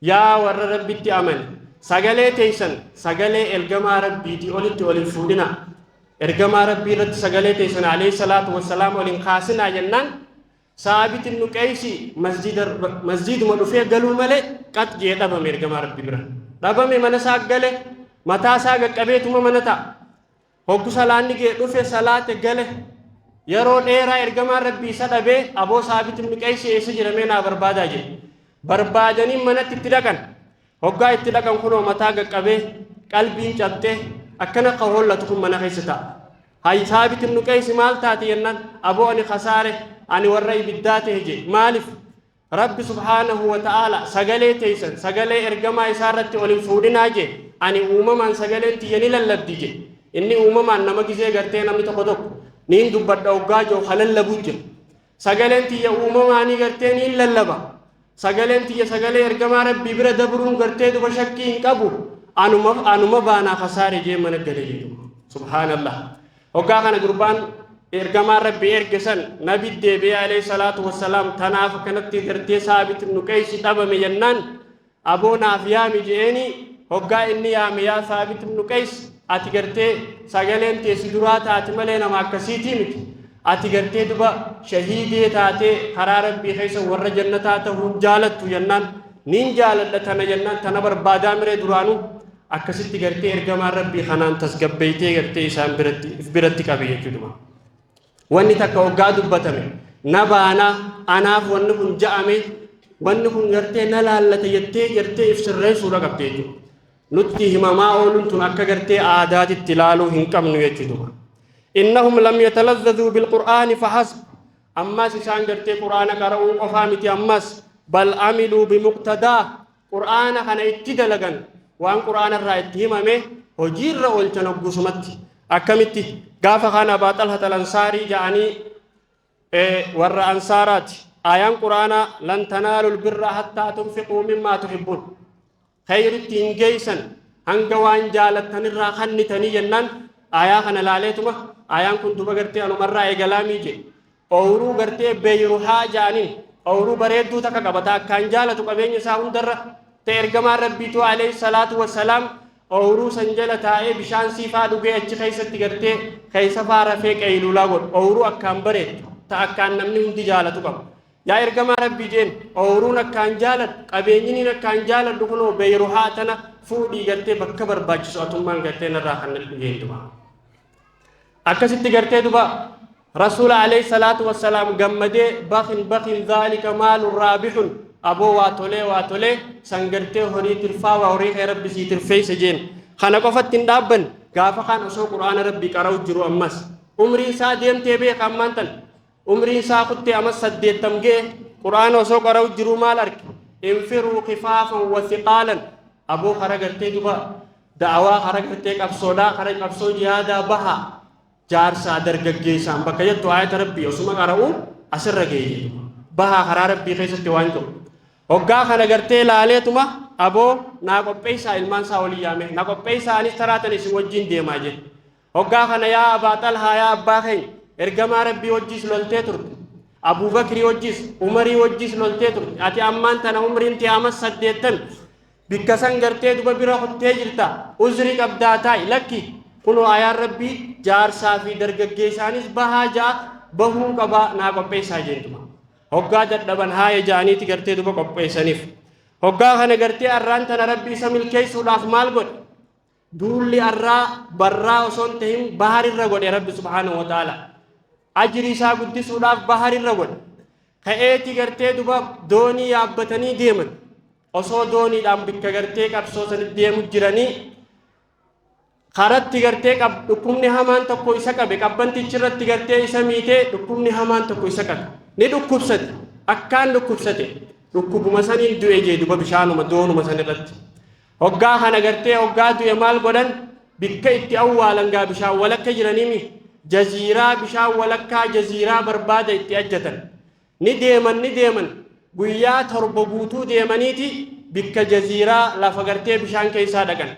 yaa warra Rabbitti amane, sagalee teeysan sagalee ergamaa Rabbiitii olitti ol hin fuudhinaa, ergamaa Rabbii irratti sagalee teeysan alayhi salaatu wassalaam ol hin kaasinaa jennaan, Saabit ibnu Qeeysi masjiduma dhufee galuu malee qax jee dhabame. Ergamaa Rabbii bira dhabame, mana isaa gale, mataa isaa qaqqabeetuma mana ta'a. Hoggu salaanni gee dhufe, salaate, gale. Yeroo dheeraa ergamaan Rabbii isa dhabee, "Aboo, Saabit ibnu Qeeysi eessa jiramee naa barbaadaa," jedhe. Barbaadanii manatti itti dhaqan. Hoggaa itti dhaqan kunoo mataa qaqqabee, qalbiin cabxee, akkana ka hollatu kun mana keessa ta'a. "Hay Saabit ibnu Qeeysi, maal taate?" jennaan, "Aboo, ani kasaare, ani warra ibiddaa ta'e," jedhe. "Maaliif?" "Rabbi subhaanahu wa ta'aala sagalee teeysan sagalee ergamaa isaa irratti ol hin fuudhinaa jee, ani uumamaan sagaleen tiyya ni lallabdi," jee. Inni uumamaan nama gizee gartee namni tokko tokko niin dubbadha hoggaa jiru ka lallabu jira. "Sagaleen tiyya uumamaanii gartee niin lallaba. Sagaleen tiyya sagalee ergamaa Rabbii bira dabruun gartee duba shakkii hin qabu. Anuma baanaa kasaare," jee mana gale jedhu. Subhaanallah. Hoggaa kana gurbaan ergamaan Rabbii erge san nabi deebi'ee alayhi salaatu wassalaam, tanaaf akkanatti gartee Saabit ibnu Qeeysi dhabame jennaan, "Aboo, naaf yaami," je'eeni. Hoggaa inni yaame, "Yaa Saabit ibnu Qeys, ati gartee sagaleen teessi duraa taate malee nama akkasiitii miti. Ati gartee duba shahiidee taatee karaa Rabbii keessa warra jannataa ta'uun jaalattu?" jennaan, "Niin jaaladha tana," jennaan, "Tana barbaadaa miree duraanuu." Akkasitti gartee ergamaan Rabbii kanaan tasgabbeeytee gartee isaan biratti if biratti qabe jechuudha. Wanni takka hoggaa dubbatame na baanaa, anaaf wanni kun ja'ame. Wanni kun gartee na laallata jettee gartee if sirreessuudha qabdi jechuudha. Nutti himamaa ooluun tun akka gartee aadaatitti ilaaluu hin qabnu jechuudha. Innahum lam yatalazzazuu bilqur'aani fahasb. Ammas isaan gartee Qur'aana qara'uu qofaa miti, ammas bal amiluu bimuqtadaa, Qur'aana kana itti dalagan, waan Qur'aana irraa itti himame hojiirra oolchan hoggusumatti. Akkamitti? Gaafa kaan Abaa Xalhat al-Ansaarii ja'anii, warra Ansaaraati. Ayaan Qur'aanaa lan tanaalul birra hattaa tunfiquu mimmaa tuhibbuun, khayritti hin geeysan hanga waan jaalattanirraa kannitanii jennaan, ayaa kana laaleetuma, ayaan kun duba gartee anumarraa eegalaamii jedhe. Ooyruu gartee Beeyruhaa ja'aniin, ooyruu bareedduu takka qabata, akkaan jaalatu qabeenya isaa hundarra ta'e. Ergamaan Rabbiitu alayhi salaatu wassalaam ooyruu san jala taa'ee bishaan siifaa dhugee, achi keessatti gartee keessa faa rafee qeeyluulaa godhu. Ooyruu akkaan bareeddu ta akkaan namni hundi jaalatu qaba. Yaa ergamaa Rabbii jeen, ooyruun akkaan jaaladhu, qabeenyiniin akkaan jaaladhu kunoo Beeyruhaa tana fuudhii gartee bakka barbaachisu atummaan gartee narraa kan jeen duba. Akkasitti gartee duba Rasuula alayhi salaatu wassalaam gammadee, bakin bakin dhaalika maalun raabixun, aboo waa tolee, waa tolee, san gartee horii tirfaa, waa horii kee Rabbi sii tirfeeyse jeen. Kana qofatti hin dhaabban. Gaafa kaan osoo Qur'aana Rabbii qara'u jiru, ammas umriin isaa deemtee beeka, ammaan tan umriin isaa kuttee amas 80 ga'e, Qur'aana osoo qara'u jiru maal arge? Infiruu kifaafan wa thiqaalan, aboo kara gartee duba da'awaa, kara gartee qabsoodhaa, kara qabsoo jihaadaa bahaa, jaarsaa dargaggeessaan bakka jettu ayata Rabbii osuma qara'u asirra ga'e jedhu, bahaa karaa Rabbii keessatti waan jiru. Hoggaa kana gartee laaleetuma, aboo naa qopheessaa, ilmaan isaa olii yaame, na qopheessaa, anis taraatan isin wajjin deemaa jedhe. Hoggaa kana, yaa Abaa Xalhaa, yaa abbaa keenya, ergamaa Rabbii wajjiis loltee turte, Abuubakrii wajjiis, Umarii wajjiis loltee turte, ati ammaan tana umriin tee amas 80, bikka san gartee duba bira kuttee jirta, uzri qabdaa, taa'i. Lakki, kunoo ayaan Rabbii jaarsaa fi dargaggeessaanis bahaa ja'a, bahuu qabaa, naa qopheessaa jeentuma. Hoggaa dadhaban haaya ja'aniiti gartee duba qopheessaniif. Hoggaa kana gartee arraan tana Rabbi isa milkeessuudhaaf maal godhe? Duulli arraa barraa osoo hin tahin baharirra godhe. Rabbi subhaanahu wa ta'ala ajri isaa guddisuudhaaf baharirra godhe. Ka'eeti gartee duba doonii yaabbatanii deeman. Osoo dooniidhaan bikka gartee qabsoo sanitti deemu jiranii, karatti gartee dhukkubni hamaan tokko isa qabe. Qabbantichi irratti gartee isa miitee, dhukkubni hamaan tokko isa qabe, ni dhukkubsate. Akkaan dhukkubsate, dhukkubuma saniin du'e jee duba bishaanuma doonuma san irratti. Hoggaa kana gartee hoggaa du'e maal godhan? Bikka itti awwaalan gaa bishaan walakka jiraniimi, jaziiraa, bishaan walakkaa jaziiraa barbaada itti ajjatan. Ni deeman, ni deeman, guyyaa 7 guutuu deemaniiti bikka jaziiraa lafa gartee bishaan keessaa dhaqan.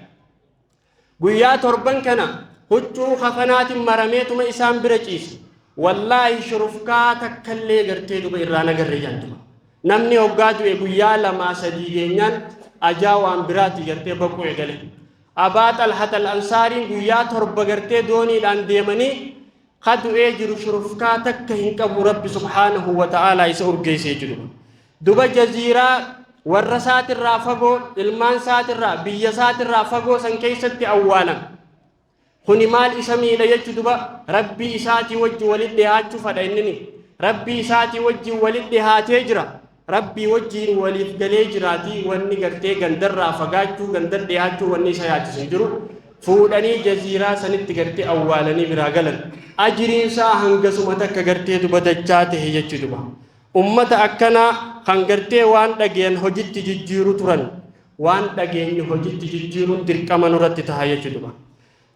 Guyyaa torban kana huccuu kafanaatiin marameetuma isaan bira ciise. Wallaahi, shurufkaa takkallee gartee duba irraa nagarre jantuma. Namni hoggaa du'e guyyaa 2 3 geenyaan ajaa waan biraati gartee baquu eegale. Abaa Xalhat al-Ansaariin guyyaa 7 gartee dooniidhaan deemanii ka du'ee jiru shurufkaa takka hin qabu. Rabbi subhaanahu wa ta'aalaa isa urgeessee jiru. Duba jaziiraa warra isaatirraa fagoo, ilmaan isaatirraa, biyya isaatirraa fagoo san keessatti awwaalan. Kuni maal isa miidha jechu duba? Rabbii isaatii wajji walit dhihaachuu fadha innini. Rabbii isaatii wajjin walit dhihaatee jira. Rabbii wajjiin waliif galee jiraatii wanni gartee gandarraa fagaachuu, gandar dhihaachuu wanni isa yaachisu hin jiru. Fuudhanii jaziiraa sanitti gartee awwaalanii biraa galan. Ajiriin isaa hangasuma takka gartee duba dachaa tahe jechu duba. Ummata akkanaa kan gartee waan dhageyan hojitti jijjiiru turan. Waan dhageenyu hojitti jijjiiruun dirqama nurratti taha jechu duba.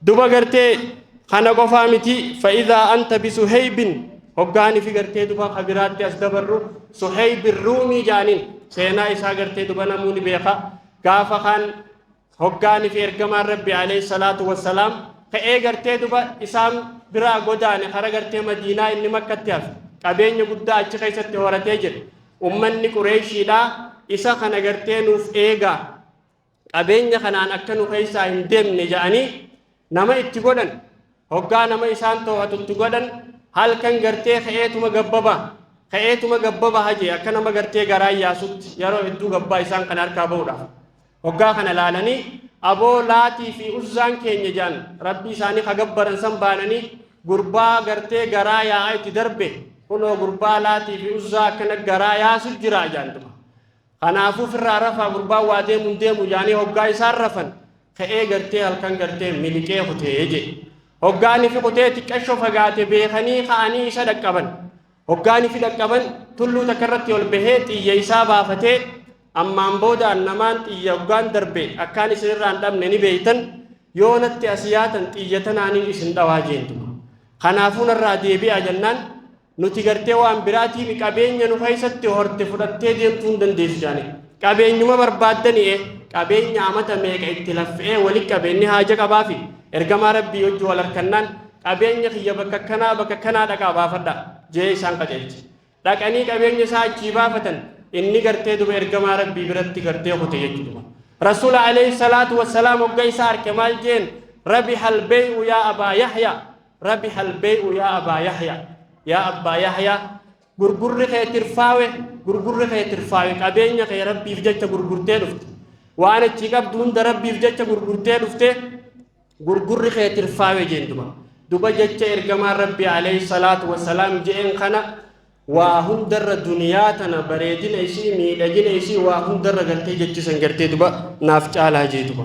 Duba gartee kana qofaa miti. Fa'idhaa anta bisuheybin, hoggaani fi gartee duba kabiraatti as dabarru, Suheybin Ruumii jaaniin, seenaa isaa gartee duba namuu ni beeka. Gaafa kaan hoggaani fi ergamaan Rabbi alayhi salaatu wassalaam ka'ee gartee duba isaan biraa godaane kara gartee Madiinaa, inni Makkatti hafe. Qabeenya guddaa achi keessatti horatee jira. Ummanni Qureeshiidha isa kana gartee nuuf eegaa, qabeenya kanaan akka nu keessaa hin deemne jedhanii nama itti godhan. Hoggaa nama isaan to'atu itti godhan, halkan gartee ka'eetuma gabbabaa, ka'eetuma gabbabaa hajee, akka nama gartee garaa yaasutti yeroo hedduu gabbaa isaan kana harkaa ba'uudhaaf. Hoggaa kana laalanii, aboo Laatii fi Uzzaan keenya jedhan, Rabbii isaanii ka gabbaran san baananii, gurbaa gartee garaa yaa'aa itti darbe, kunoo gurbaa Laatii fi Uzzaa akkana garaa yaasu jira jedhan duba. Kanaafuu firraa rafaa, gurbaan waa deemuun deemu jaanii hoggaa isaan rafan ka'ee gartee halkan gartee miliqee kutee jedhe. Hoggaani fi kutee xiqqashoo fagaate beekanii ka'anii isa dhaqqaban. Hoggaani fi dhaqqaban tulluu takka irratti ol bahee xiyya isaa baafatee, ammaan booda namaan xiyya hoggaan darbe akkaan isinirraa hin dhabne ni beeytan, yoo natti as yaatan xiyya tanaaniin isin dhawaa jeentuma. Kanaafuu narraa deebi'aa jennaan, nuti gartee waan biraatiin qabeenya nu keessatti horte fudhattee deemtuu hin dandeessu jaani. Qabeenyuma barbaaddanii qabeenya amata meeqa itti laffee walitti qabeenyi haaja qabaafi ergamaa Rabbii wajji wal harkannaan qabeenya kiyya bakka kanaa bakka kanaa dhaqaa baafadha jee isaan qajeelche. Dhaqanii qabeenya isaa achii baafatan, inni gartee duba ergamaa Rabbii biratti gartee kute jechuudha. Rasuula alayhi salaatu wassalaam hogga isaa arke maal jeen? Rabihal bee'u yaa Abaa Yahya, rabihal bee'u yaa Abaa Yahya, yaa Abbaa Yahya, gurgurri kee tirfaawe, gurgurri kee tirfaawe. Qabeenya kee Rabbiif jecha gurgurtee dhufte, waan achii qabdu hunda Rabbiif jecha gurgurtee dhufte, gurgurri kee tirfaawe jeen. Duba jecha ergamaan Rabbii alayhi salaatu wassalaam jeen kana waa hundarra, duniyaa tana bareedina isii, miidhagina isii, waa hundarra gartee jechisan gartee duba naaf caalaa jee duba.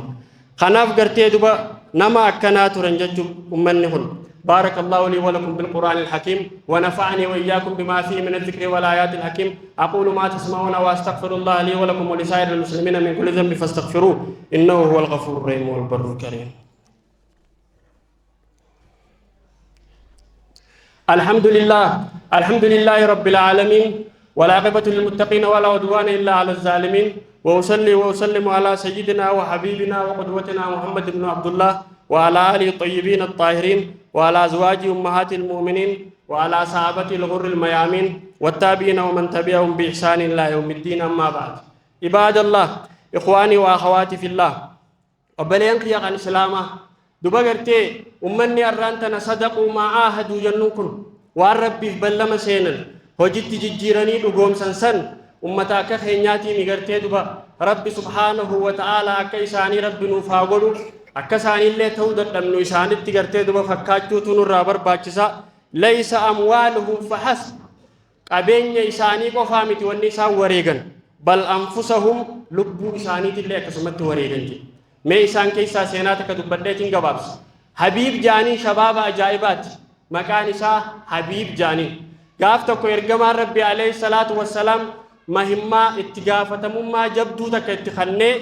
Kanaaf gartee duba nama akkanaa turan jechuun ummanni kun. بارك الله لي ولكم بالقرآن الحكيم، ونفعني وإياكم بما فيه من الذكر والآيات الحكيم. أقول ما تسمعون وأستغفر الله لي ولكم ولسائر المسلمين من كل ذنب فاستغفروه، إنه هو الغفور الرحيم والبر الكريم. الحمد لله، الحمد لله رب العالمين، والعاقبة للمتقين، ولا عدوان إلا على الظالمين، وأصلي وأسلم على سيدنا وحبيبنا وقدوتنا محمد بن عبد الله، وعلى آله الطيبين الطاهرين، وعلى أزواجه أمهات المؤمنين، وعلى صحابته الغر الميامين، والتابعين ومن تبعهم بإحسان إلى يوم الدين. أما بعد، عباد الله، إخواني وأخواتي في الله، obboleen kiyya kan Islaamaa, duba gartee ummanni arraan tana sadaquu maa aahaduu jennuun kun waan Rabbiif ballama seenan hojitti jijjiiranii dhugoomsan san ummata akka keenyaatiin gartee duba Rabbi subhaanahu wa ta'aalaa akka isaanii Rabbi nuuf haa godhu. Akka isaaniillee ta'uu dadhabnu, isaanitti gartee duba fakkaachuutu nurraa barbaachisa. Laysa amwaaluhum fahasb, qabeenya isaanii qofaa miti wanni isaan wareegan, bal anfusahum, lubbuu isaaniitillee akkasumatti wareegan jedhe. Mee isaan keessaa seenaa takka dubbadheetiin gabaabsa. Habiib jaanii, shabaaba ajaa'ibaati. Maqaan isaa Habiib jaanii. Gaaf tokko ergamaan Rabbi alayhi salaatu wassalaam mahimmaa itti gaafatamummaa jabduu takka itti kannee,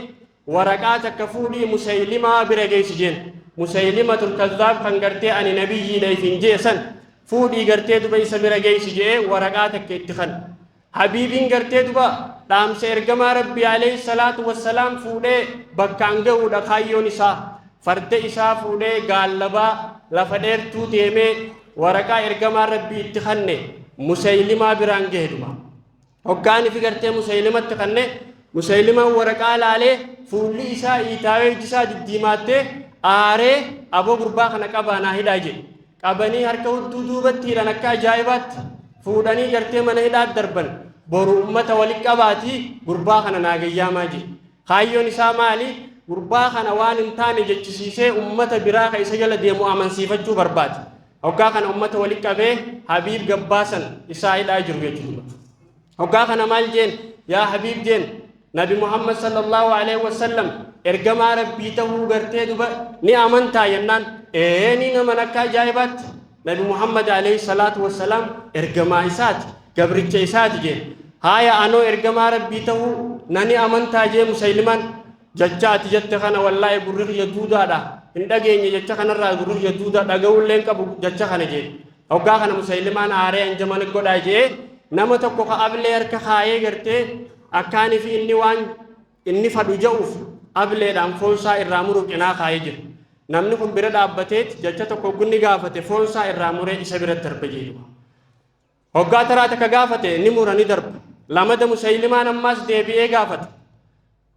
waraqaa takka fuudhii Musaylimaa bira geessi jeen. Musaylimatul Kazzaab kan gartee ani nabiyyiidha ifin jeesan fuudhii gartee duba isa bira geessi jee waraqaa takka itti kan. Habiibiin gartee duba dhaamsa ergamaa Rabbii alayhi salaatu wassalaam fuudhee bakkaan ga'uudha kaayyoon isaa. Farda isaa fuudhee gaallabaa lafa dheertuu deemee waraqaa ergamaa Rabbii itti kanne Musaylimaa biraan gahe duba. Hoggaani fi gartee Musaylimatti kanne, Musaylimaan waraqaa laalee fuulli isaa iitaawee, iji isaa diddiimaattee aaree, aboo gurbaa kana qabaa naa hidhaa jedhe. Qabanii harka hudduu duubatti hidhan, akka ajaa'ibaatti fuudhanii gartee mana hidhaa darban. Boru ummata walitti qabaatii gurbaa kana naa gayyaamaa jedhe. Kaayyoon isaa maali? Gurbaa kana waan hin taane jechisiisee ummata biraa ka isa jala deemu amansiifachuu barbaade. Hoggaa kana ummata walitti qabee Habiib gabbaasan isaa hidhaa jiru jechuudha. Hoggaa kana maal jeen? Yaa Habiib jeen, Nabi Muhammad sallallahu alaihi wasallam ergamaa Rabbii ta'uu gartee duba ni amantaa jennaan, ee ni naman, akka ajaa'ibaatti Nabi Muhammad alayhi salaatu wassalaam ergamaa isaati, gabricha isaati jeen. Haaya, anoo ergamaa Rabbii ta'uu nani amantaa jee Musaylimaan. Jecha ati jette kana wallaahi gurri kiyya duudaadha, hin dhageenye jecha kanarraa, gurri kiyya duudaa, dhaga'uullee hin qabu jecha kana jee. Hoggaa kana Musaylimaan aaree anjaman godhaa jee nama tokko ka ablee harka kaayee gartee akkaanii fi inni waan inni fadhu ja'uuf ableedhaan foonsaa irraa muruu cinaa kaayee jira. Namni kun bira dhaabbateet jecha tokko gunni gaafate foonsaa irraa muree isa biratti darbe jedhu. Hoggaa taraa takka gaafate ni mura, ni darba. Lamada Musaylimaan ammaas deebi'ee gaafate.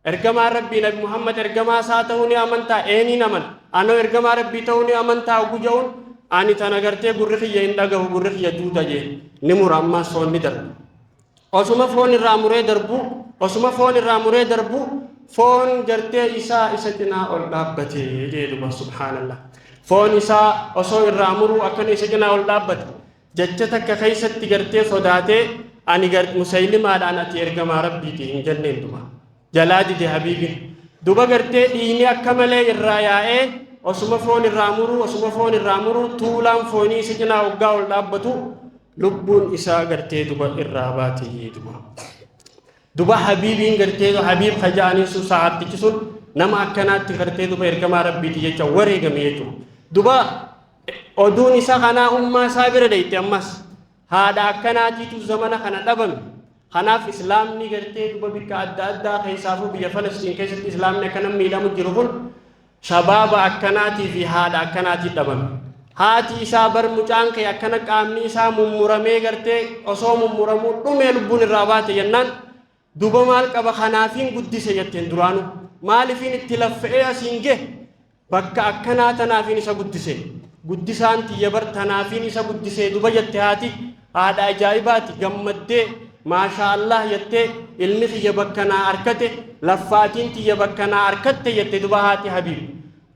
Ergamaan Rabbii Nabi Muhammad ergamaa isaa ta'uu ni amantaa? Ee ni aman. Anoo ergamaa Rabbii ta'uu ni amantaa? Oguu ja'uun, ani tana gartee gurri kiyya hin dhagahu, gurri kiyya duuda jee. Ni mura, ammaas foon ni darba. Osuma foon irraa muree darbu, osuma foon irraa muree darbu, foon gartee isaa isa cinaa ol dhaabbate jee duba. Subhaanallah. Foon isaa osoo irraa muruu akkana isa cinaa ol dhaabbate. Jecha takka keessatti gartee sodaatee Ani Musaylimaadhaan ati ergamaa Rabbiiti hin jenneen duba. Jalaa dide Habiibin. Duba gartee dhiigni akka malee irraa yaa'ee osuma foon irraa muruu, osuma foon irraa muruu, tuulaan foonii isa cinaa hoggaa ol dhaabbatu lubbuun isaa gartee duba irraa baate duba. Duba Habiibiin gartee Habiib kaja'aniin sun sahaabtichi sun nama akkanaatti gartee duba ergamaa Rabbiiti jecha wareegame jechuudha. Duba oduun isa kanaa ummaa isaa bira deeyte ammas. Haadha akkanaatiitu zamana kana dhabame. Kanaaf Islaamni gartee duba bikka adda addaa keessaafuu biyya Falastiin keessatti Islaamni akkana miidhamu jiru kun shabaaba akkanaatii fi haadha akkanaatii dhabame. Haati isaa bar mucaan kee akkana qaamni isaa mummuramee gartee osoo mummuramuu dhumee lubbuun irraa baate jennaan, duba maal qaba, kanaafiin guddise jetteen duraanuu. Maalifiin itti laffa'ee asiin gahe? Bakka akkanaa tanaafiin isa guddise. Guddisaan tiyya bar tanaafiin isa guddisee duba jette haati. Haadha ajaa'ibaati, gammaddee maashaa Allah jettee, ilmi kiyya bakka naa arkate, laffaatiin tiyya bakka naa arkatte jette duba haati Habiib.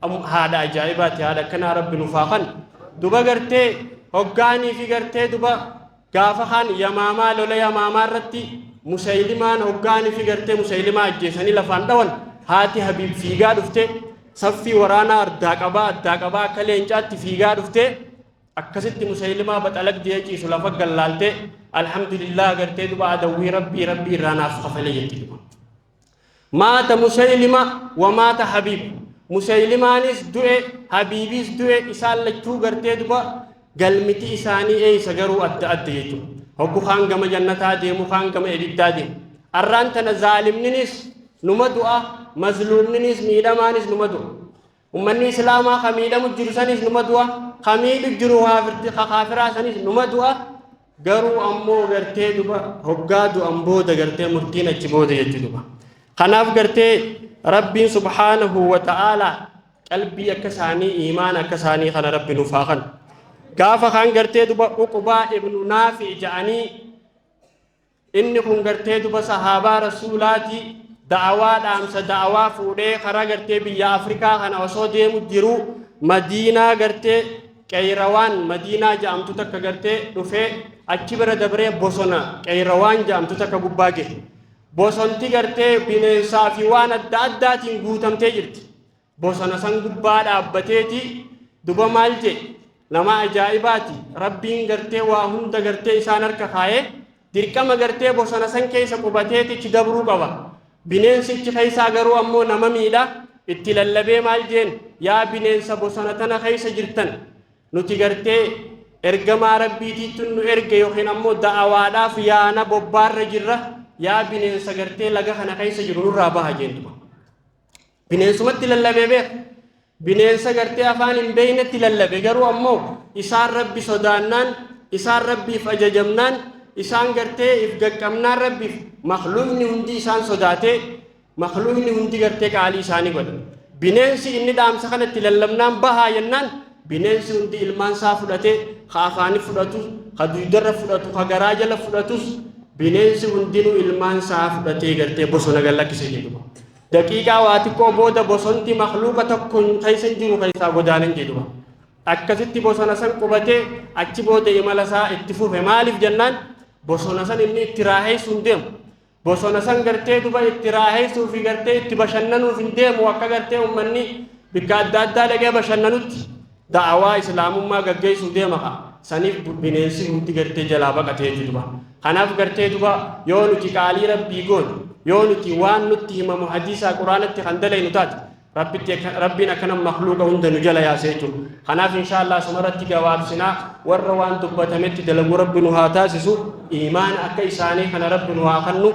Haadha ajaa'ibaati, haadha akkanaa Rabbi nuuf haa kennu. Duba gartee hoggaanii fi gartee duba gaafa kaan Yamaamaa, lola Yamaamaa irratti Musaylimaan hoggaanii fi gartee Musaylimaa ajjeesanii lafaan dhawan, haati Habiib fiigaa dhufte, saffii waraanaa addaa qabaa addaa qabaa akka leencaatti fiigaa dhufte, akkasitti Musaylimaa baxalaq jee ciisu lafa gallaalte, alhamdulillah gartee duba adawwii Rabbii Rabbii irraa naaf kafale jetti duba. Maata Musaylima wa maata Habiib. Musaylimaanis du'e, Habiibis du'e, isaan lachuu gartee duba galmiti isaanii eeysa garuu adda adda jechuudha. Hoggu kaan gama jannataa deemu, kaan gama ibiddaa deemu. Arraan tana zaalimninis numa du'a, mazluumninis miidhamaanis numa du'a. Ummanni Islaamaa ka miidhamu jiru sanis numa du'a, ka miidhu jiru ka kaafiraa sanis numa du'a. Garuu ammoo gartee duba hoggaa du'an booda gartee murtiin achi booda jechuu duba. Kanaaf gartee Rabbiin subhaanahu wa ta'aalaa qalbii akka isaanii, iimaana akka isaanii kana Rabbi nuuf haa kennu. Gaafa kaan gartee duba Uqbaa ibnu Naafi ja'anii, inni kun gartee duba sahaabaa Rasuulaati, da'awaa dhaamsa da'awaa fuudhee karaa gartee biyya Afrikaa kana osoo deemu jiru Madiinaa gartee Qeeyrawaan Madiinaa ja'amtu takka gartee dhufee achi bira dabree bosona Qeeyrawaan ja'amtu takka gubbaa gahe. Bosonti gartee bineensaa fi waan adda addaatiin guutamtee jirti. Bosona san gubbaa dhaabbateeti duba maal jedhe? Nama ajaa'ibaati, Rabbiin gartee waa hunda gartee isaan harka kaayee dirqama gartee bosona san keessa qubateetichi dabruu qaba. Bineensichi keessaa garuu ammoo nama miidha. Itti lallabee maal jeen? Yaa bineensa bosona tana keessa jirtan, nuti gartee ergamaa Rabbiitiitu nu erge yookiin ammoo da'awaadhaaf yaana bobbaarra jirra, yaa bineensa gartee laga kana keessa jiru nurraa baha jeen duba. Bineensumatti lallabee beeka. Bineensa gartee afaan hin beeynetti lallabe, garuu ammoo isaan Rabbi sodaannaan, isaan Rabbiif ajajamnaan, isaan gartee if gaqqabnaan Rabbiif makluuqni hundi isaan sodaatee, makluuqni hundi gartee qaalii isaanii godhe. Bineensi inni dhaamsa kanatti lallabnaan bahaa jennaan bineensi hundi ilmaan isaa fudhatee, ka afaanii fudhatus, ka duydarra fudhatu, ka garaa jala fudhatus, bineensi hundinuu ilmaan isaa fudhatee gartee bosona gallakkise jedhuma. Daqiiqaa waa xiqqoo booda bosonti makluuqa tokko keessa hin jiru keessaa godaanan jedhuma. Akkasitti bosona san qubatee achi booda imala isaa itti fufe. Maaliif jennaan bosona san inni itti raaheessuu hin deemu. Bosona san gartee duba itti raaheessuu fi gartee itti bashannanuuf hin deemu, akka gartee uummanni bikka adda addaa dhaqee bashannanutti da'awaa Islaamummaa gaggeessuu deema ka. Saniif bineensi hundi gartee jalaa baqatee jechuudha. Kanaaf gartee duba yoo nuti qaalii Rabbii goone, yoo nuti waan nutti himamu hadiisaa Quraanatti kan dalaynu taate, Rabbitti Rabbiin akkana makluuqa hunda nu jala yaase jechuudha. Kanaaf insha Allah asumarratti gabaabsinaa, warra waan dubbatametti dalagu Rabbi nu haa taasisu, iimaana akka isaanii kana Rabbi nu haa kennu.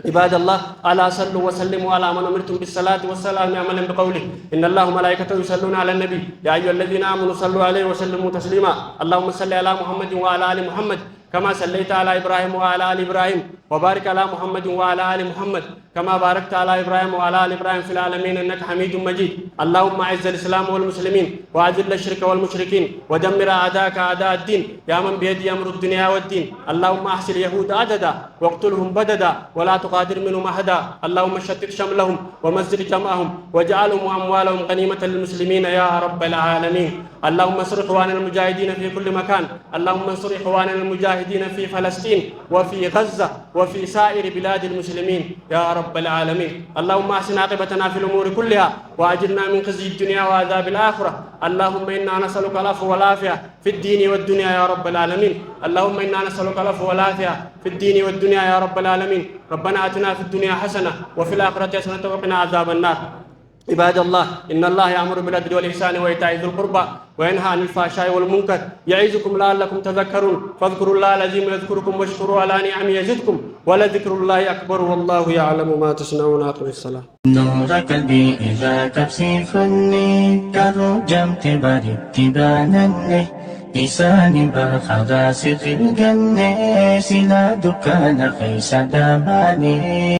عباد الله، ألا صلوا وسلموا على من أمرتم بالصلاة والسلام عملا بقوله: إن الله وملائكته يصلون على النبي يا أيها الذين آمنوا صلوا عليه وسلموا تسليما. اللهم صل على محمد وعلى آل محمد كما صليت على إبراهيم وعلى آل إبراهيم، وبارك على محمد وعلى آل محمد. كما باركت على إبراهيم وعلى آل إبراهيم في العالمين إنك حميد مجيد. اللهم أعز الإسلام والمسلمين، وأذل الشرك والمشركين، ودمر أعداءك أعداء الدين يا من بيده أمر الدنيا والدين. اللهم أحصي اليهود عددا واقتلهم بددا ولا تغادر منهم أحدا. اللهم شتت شملهم ومزق جمعهم واجعلهم وأموالهم غنيمة للمسلمين يا رب العالمين. اللهم انصر إخواننا المجاهدين في كل مكان. اللهم انصر إخواننا المجاهدين في فلسطين وفي غزة وفي سائر بلاد المسلمين يا رب العالمين. اللهم أحسن عاقبتنا في الأمور كلها وأجرنا من خزي الدنيا وعذاب الآخرة. اللهم إنا نسألك العفو والعافية في الدين والدنيا يا رب العالمين. اللهم إنا نسألك العفو والعافية في الدين والدنيا يا رب العالمين. ربنا آتنا في الدنيا حسنة وفي الآخرة حسنة وقنا عذاب النار. عباد الله، إن الله يأمر بالعدل والإحسان وإيتاء ذي القربى وينهى عن الفحشاء والمنكر يعظكم لعلكم تذكرون. فاذكروا الله العظيم يذكركم واشكروا على نعمه يزدكم ولذكر الله أكبر والله يعلم ما تصنعون. أقم الصلاة. Nuura qalbii irraa qabsiifanne, garuu jamte baritti baananne, isaani barqadaa sirri ganne, silaa dukkaana keessa daabaane.